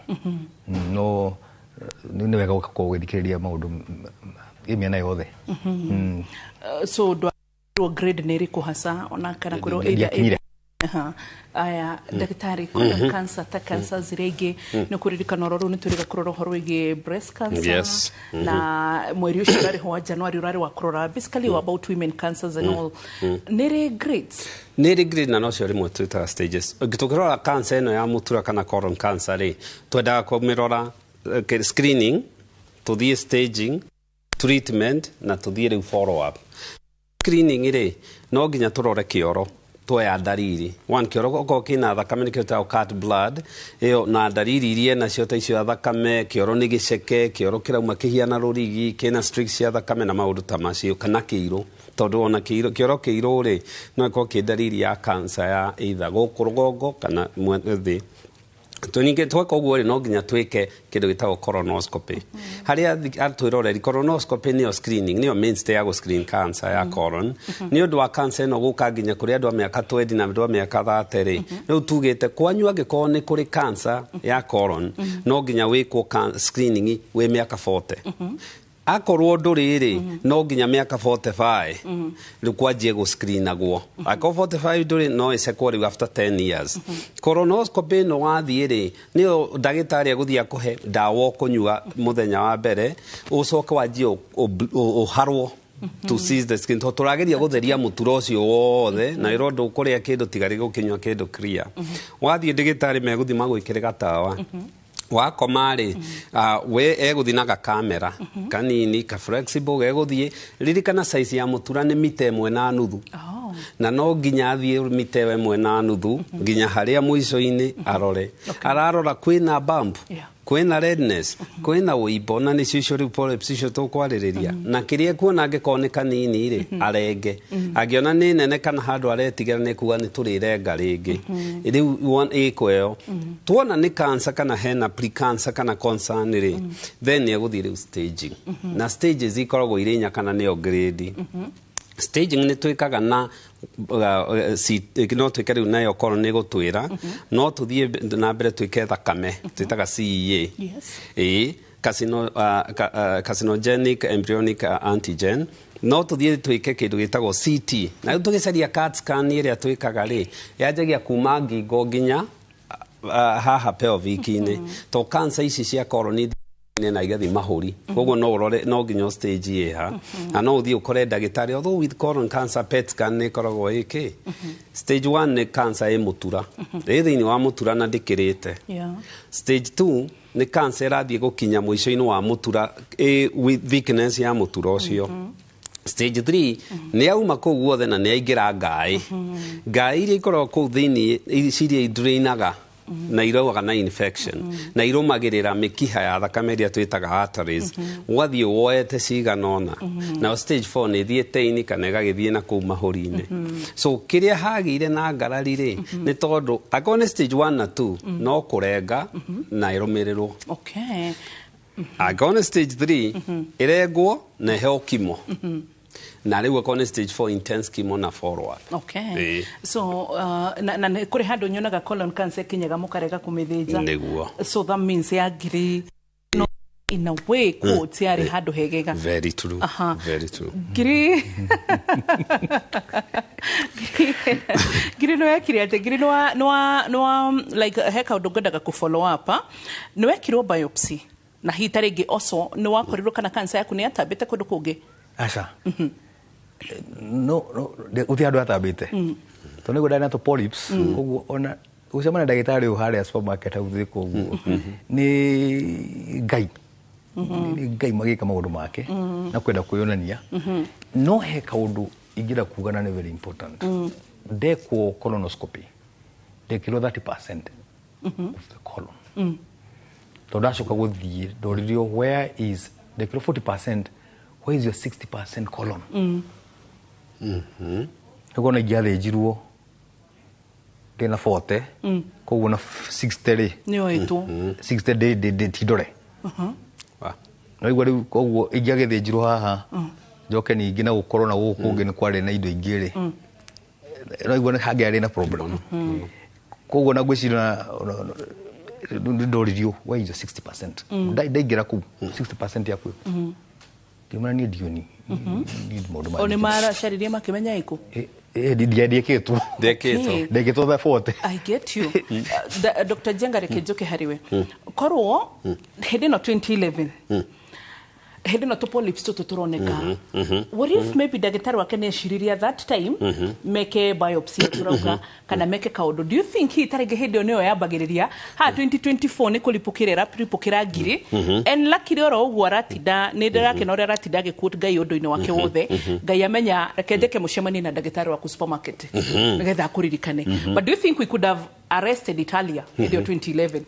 No nĩ wega gũkorwo ũgĩthikĩrĩria maũndũ ĩ mĩena yothe. So ndwarwo grade nĩ ĩrĩkũ hasa, ona kana kwĩrwo either Ndiakinyire. Aha. Aya, ndagĩtarĩ, colon cancer ta cancers iria ingĩ, nĩ kũririkana oro rĩu nĩ tũrĩga kũrora ũhoro wĩgiĩ breast cancer, na mweri ũcio ũrarĩ ho wa January ũrarĩ wa kũrora basically about women cancers and all. Nĩ rĩ grades? Nĩ rĩ grade, na nocio rĩmwe twĩtaga stages. Tũkĩrora cancer ĩno ya mũtura kana colon cancer rĩ, twendaga kũmĩrora screening, tũthiĩ staging, treatment, na tũthiĩ rĩu follow up. Screening rĩ, no nginya tũrore kĩoro, tuoya ndariri one, kĩoro okorwo kĩna thakame nĩkĩo twĩtaga cat blood ĩyo, na ndariri iria nacio ta icio ya thakame, kĩoro nĩ gĩceke, kĩoro kĩrauma kĩhiana rũrigi, kĩna streaks cia thakame na maũndũ ta macio, kana kĩirũ, tondũ ona kĩirũ, kĩoro kĩirũ rĩ, no ĩkorwo kĩ ndariri ya cancer ya either gũkũ rũgongo kana thĩ. Ningĩ tweka ũguo rĩ, no nginya twĩke kĩndũ gĩtagwo colonoscopy, harĩa atwĩroreri. Colonoscopy nĩyo screening, nĩyo mainstay ya gũ-screen cancer ya colon. Nĩ ũndũ wa cancer ĩno gũka nginya kũrĩ andũ a mĩaka 20 na andũ a mĩaka 30 rĩ, rĩu tugĩte kwanyu angĩkorwo nĩ kũrĩ cancer ya colon, no nginya wĩkwo screening wĩ mĩaka 40. Akorwo ndũrĩ rĩ, no nginya mĩaka 45 rĩu kwanjie gũ-screenagwo. Akorwo 45 ndũrĩ, no ĩcekwo rĩu after 10 years. Colonoscopy ĩno wathiĩ rĩ, nĩyo ndagĩtarĩ agũthiĩ akũhe ndawa ũkũnyua mũthenya wa mbere, ũcoke wanjie ũharwo To seize the skin, tondũ tũrageria gũtheria mũtura ũcio wothe na ĩro ndũkũrĩa kĩndũ tiga rĩ gũkĩnyua kĩndũ clear. Wathiĩ ndĩgĩtarĩ megũthiĩ magwĩkĩre gatawa wakoma rĩ, we egũthiĩ na gakamera kanini ka flexible gegũthiĩ. Ririkana size ya mũtura nĩ mita 1.5, na no nginya athiĩ mita 1.5 nginya harĩa mũico-inĩ arore. Ararora kwĩna bump, kwĩna redness, kwĩna ũimbo, na nĩcio icio rĩu polyps icio tũkwarĩrĩria. Na kĩrĩa ekuona, angĩkorwo nĩ kanini rĩ, arenge. Angĩona nĩ nene kana handũ aretigĩra, nĩ kuga nĩ tũrĩrenga rĩngĩ. Rĩu ĩko ĩyo tuona nĩ cancer kana hena pre-cancer kana concern rĩ, then nĩ egũthiĩ rĩu staging. Na stages ikoragwo irĩ inya, kana nĩyo grade. Staging nĩ twĩkaga na no twĩke rĩu nayo korwo nĩ gũtwĩra no tũthiĩ na mbere twĩke thakame twĩtaga CEA. Ĩĩ, carcinogenic embryonic antigen. No tũthiĩ twĩke kĩndũ gĩtagwo CT, na rĩu tũgĩcaria CAT scan ĩrĩa twĩkaga rĩ, yanjagia kuma ngingo nginya haha pelvic-inĩ, to cancer ici cia colon na igathiĩ mahũri. Koguo no ũrore no nginya stage ĩha, na no ũthiĩ ũkore ndagĩtarĩ. Although with colon cancer, PET scan nĩ ĩkoragwo ĩkĩ stage 1 nĩ cancer ĩ mũtura, ĩ thĩinĩ wa mũtura na ndĩkĩrĩte. Stage 2 nĩ cancer ĩrathiĩ gũkinya mũico-inĩ wa mũtura, ĩ with thickness ya mũtura ũcio. Stage 3 nĩ auma kũu guothe na nĩ aingĩra ngaĩ, ngaĩ iria ikoragwo kũu thĩinĩ, ciria idrainaga na irauaga na infection na irũmagĩrĩra mĩkiha ya thakame ĩrĩa twĩtaga arteries, ũgathiĩ woete cigana ũna. Nayo stage 4 nĩ ĩthiĩte ini kana ĩgagĩthiĩ na kũu mahũri-inĩ. So kĩrĩa hagĩire na ngarari rĩ, nĩ tondũ akorwo nĩ stage 1 na 2 no kũrenga na ĩrũmĩrĩrwo. Angĩkorwo nĩ stage 3, ĩrengwo na ĩheo chemo, na rĩu akorwo nĩ stage 4, intense chemo na follow up. Ĩĩ. So na nĩ kũrĩ handũ nyonaga colon cancer ĩkinyaga mũkarega kũmĩthĩnja. Nĩguo. So that means ya ngiri no, in a way, quotes, yarĩ handũ hegega. Very true. Very true. Ngiri nĩ wekire atĩ ngiri nĩ wa like he kaũndũ ngwendaga kũ follow up, ah. Nĩ wekirwo biopsy na hihi ta rĩngĩ also nĩ wakorirwo kana cancer yaku nĩ yatambĩte kũndũ kũngĩ? Aca, no, gũtirĩ handũ atambĩte, tondũ nĩguo ndarĩ na tũ polyps. Koguo ona gũcemania na ndagĩtarĩ ũyũ harĩa supermarket hau thĩ, koguo nĩ Ngai, nĩ Ngai magĩka maũndũ make na kwenda kwĩyonania. No he kaũndũ ingĩenda kuga na nĩ very important. Ndekwo colonoscopy, ndekirwo 30% of the colon, tondũ ndacoka gũthiĩ ndoririo where is, ndekirwo 40%, where is your 60% colon? Nĩguo na ingĩathĩnjirwo ndĩna 40, koguo na 60 rĩ, nĩ oĩtwo. 60 ndĩ tindore. No igua rĩu, koguo ingĩagĩthĩnjirwo haha njoke ningĩ na gũkorwo na gũkũ kũngĩ nĩ kwarĩ na indo ingĩ rĩ, no igua nĩ hangĩarĩ na problem. Koguo na ngwĩciria ndoririo where is your 60%. Ndaingĩra kũu 60% yaku, ngĩmana niĩ ndioni niĩ maũndũ O nĩ maracaririe makĩmenya ĩkũ? Ndiekĩtwo. Ndekĩtwo. Ndekĩtwo the 40. I get you. Dr. Jenga, reke njoke harĩ we. Korwo hĩndĩ ĩno 2011, hĩndĩ ĩno tũ polyps tũtũ tũroneka, what if maybe ndagĩtarĩ wake nĩ eciririe that time meke biopsy tũrauga kana meke kaũndũ? Do you think hihi tarĩngĩ hĩndĩ ĩyo nĩyo yambagĩrĩria ha 2024 nĩ kũripũkĩra ĩraripũkĩra ngiri? And luckily oro ũguo aratinda, nĩ ndĩrakena ũrĩa aratinda agĩquote Ngai ũndũ-inĩ wake wothe. Ngai amenya, reke njeke mũcemanie na ndagĩtarĩ waku supermarket nĩgetha akũririkane. But do you think we could have arrested it earlier hĩndĩ ĩyo 2011?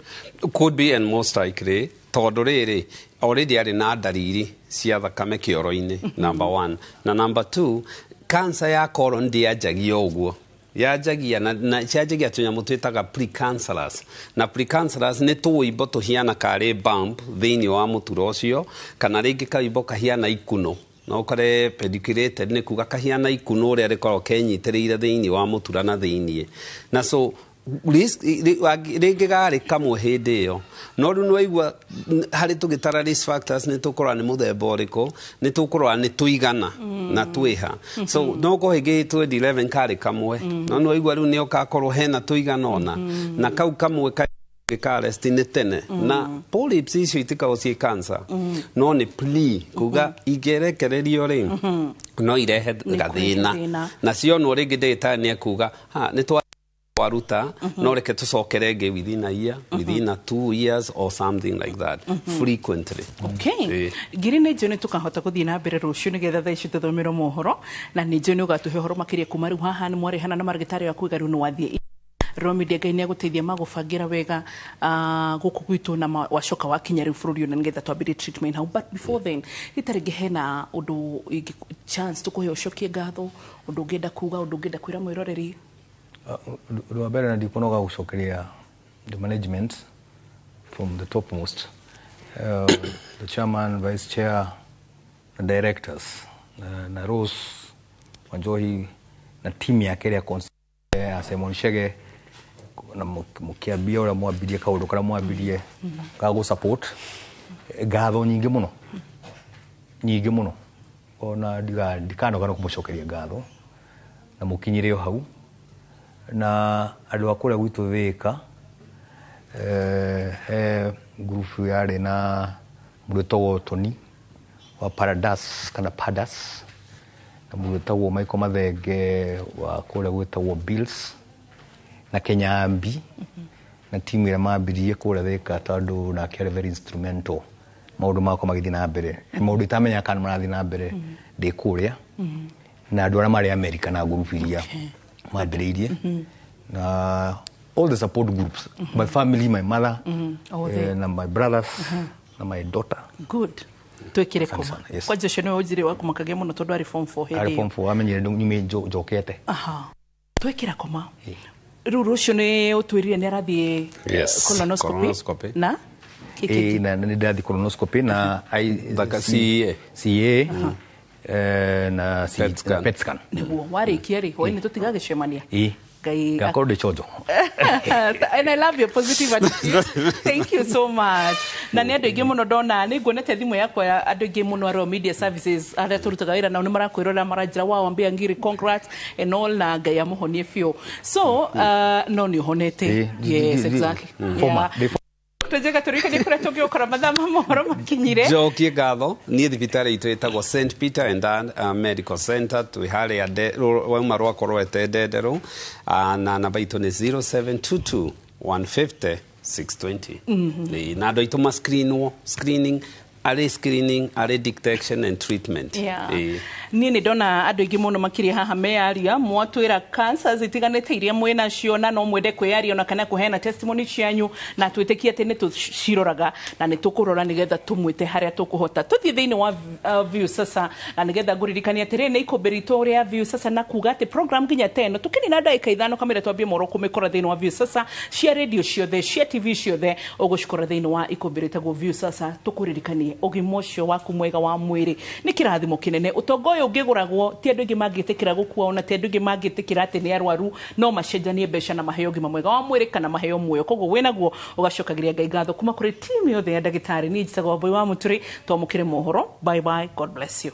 Could be, and most likely, tondũ rĩrĩ already arĩ na ndariri cia thakame kĩoro-inĩ, number one, na number two, cancer ya colon ndĩanjagia ũguo, yanjagia na cianjagia tũnyamũ twĩtaga precancerous, na precancerous nĩ tũimbo tũhiana karĩ bump thĩinĩ wa mũtura ũcio, kana rĩngĩ kaimbo kahiana ikuno, no ũkore pediculated, nĩ kuga kahiana ikuno ũrĩa rĩkoragwo kenyitĩrĩire thĩinĩ wa mũtura na thĩinĩ. Na so rĩngĩ garĩ kamwe hĩndĩ ĩyo, no rĩu nĩwaigua harĩ tũgĩtara risk factors, nĩ tũkũrora nĩ mũthemba ũrĩkũ, nĩ tũkũrora nĩ tũigana na twĩha. So no korwo hĩngĩ 2011 karĩ kamwe, no nĩwaigua rĩu nĩo kakorwo hena tũigana ũna, na kau kamwe ka Ũngĩka arrest nĩ tene na polyps icio itikoragwo ciĩ cancer, no nĩ pre kuga ingĩrekererio rĩ, no irehe Nĩ gathĩna. Thĩna. Na cionwo rĩngĩ, ndagĩtarĩ nĩ ekuga ha nĩ twaruta, no reke tũcokere ĩngĩ within a year, within a 2 years or something like that, frequently. Okay. Ĩĩ. Ngiri, nĩ njũĩ nĩ tũkahota gũthiĩ na mbere rũciũ, nĩgetha thaa ici tũthomerwo mohoro, na nĩ njũĩ nĩ ũgatũhe ũhoro makĩria. Kuma rĩu haha nĩ mwarĩhana na marĩgĩtarĩ waku wega, rĩu nĩ wathiĩ Royal Media. Ngai nĩ agũteithia magũbangĩra wega gũkũ gwitũ na wacoka wakinya rĩu bũrũri ũyũ, na nĩgetha twambĩrĩrie treatment hau. But before then, rita rĩngĩ hena ũndũ chance tũkũhe ũcokie ngatho, ũndũ ũngĩenda kuga, ũndũ ũngĩenda kwĩra mwĩroreri? Ũndũ wa mbere, na ndikunoga gũcokeria the management from the topmost, the chairman, vice chair na directors, na Rose Wanjohi na team yake ĩrĩa ya Simon Chege, na mũkĩambia ũrĩa mwambirie kaũndũ karĩa mwambirie ga gũ support. Ngatho nyingĩ mũno, nyingĩ mũno, ona ndikanoga no kũmũcokeria ngatho na mũkinyire o hau. Na andũ a kũrĩa gwitũ Thĩka, he ngurubu yarĩ na mũndũ wĩtagwo Tony wa Paradas kana Padas, na mũndũ wĩtagwo Michael Mathenge wa kũrĩa gwĩtagwo Bills, na Kenyambi na timu ĩrĩa mambirie kũrĩa Thĩka, tondũ nake arĩ very instrumental maũndũ makwa magĩthiĩ na mbere, maũndũ itamenyaga kana marathiĩ na mbere ndĩ kũrĩa, na andũ arĩa marĩ America na ngurubu iria mambĩrĩirie, na all the support groups, my family, my mother, All the- na my brothers na my daughter. Good, twĩkĩre Asante koma. sana, yes. Kwanja ũcio nĩwe ũnjĩrĩ wa kũmakagia mũno, tondũ arĩ form 4 hĩndĩ Arĩ ĩyo. form 4 amenyire nyume njokete. Aha. Twekĩra koma rĩu, rũciũ nĩ ũtwĩrire nĩ arathiĩ Yes, colonoscopy. Colonoscopy. Na Ĩĩ, na nĩ ndĩrathiĩ colonoscopy na Thaka CA. CA na PET scan. Na PET scan. Nĩguo warĩkia rĩ, hwainĩ tũtigagĩcemania. Ĩĩ. Ngai Ngakorwo ndĩ chonjo. And I love your positive attitude. Thank you so much. Na nĩ andũ aingĩ mũno ndona, nĩ nguonete thimũ yakwa ya andũ aingĩ mũno a Royal Media Services arĩa tũrutaga wĩra nao nĩ marakwĩrora, maranjĩra wow, ambia Ngiri, congrats and all, na Ngai amũhonie biũ. So no nĩ ũhonete. Yes, exactly. Former. Yeah. Tũnjega tũrikanie kũrĩa tũngĩgũkora mathaa ma mohoro makinyire. Njokie ngatho. Niĩ thibitarĩ itũ ĩtagwo St Peter and Ann Medical Center, twĩ harĩa wauma rwako rwete Ndenderũ, na namba itũ nĩ 0722 150 620. Ĩĩ, na andũ aitũ ma screenwo, screening arĩ screening, arĩ detection and treatment. Ĩĩ. Niĩ nĩ ndona andũ aingĩ mũno makĩria haha meyaria, mwatwĩra cancers itiganĩte iria mwĩ nacio, na no mwende kwĩyaria ona kana kũheana testimony cianyu, na twĩtĩkie atĩ nĩ tũciroraga na nĩ tũkũrora nĩgetha tũmwĩte harĩa tũkũhota. Tũthiĩ thĩinĩ wa View Sasa, na nĩgetha ngũririkania atĩrĩ, nĩ ikũmbĩ ritũ rĩa View Sasa, na kuga atĩ program nginya teno tũkĩnina ndagĩka 5 kamĩra twambie moro kũmĩkora thĩinĩ wa View Sasa cia radio ciothe, cia TV ciothe, ũgũcikora thĩinĩ wa ikũmbĩ rĩtagwo View Sasa. Tũkũririkanie ũgima ũcio waku mwega wa mwĩrĩ nĩ kĩrathimo kĩnene. Ũtonga ũyũ ũngĩgũragwo, ti andũ aingĩ mangĩtĩkĩra gũkua, ona ti andũ aingĩ mangĩtĩkĩra atĩ nĩ arwaru no macenjanie mbeca na maheo ũgima mwega wa mwĩrĩ kana maheo muoyo. Koguo wĩnaguo ũgacokagĩria Ngai ngatho. Kuma kũrĩ timu yothe ya ndagĩtarĩ, niĩ njĩtagwo Wambui wa Mũtũrĩ. Twamũkĩre mohoro. Bye bye, God bless you.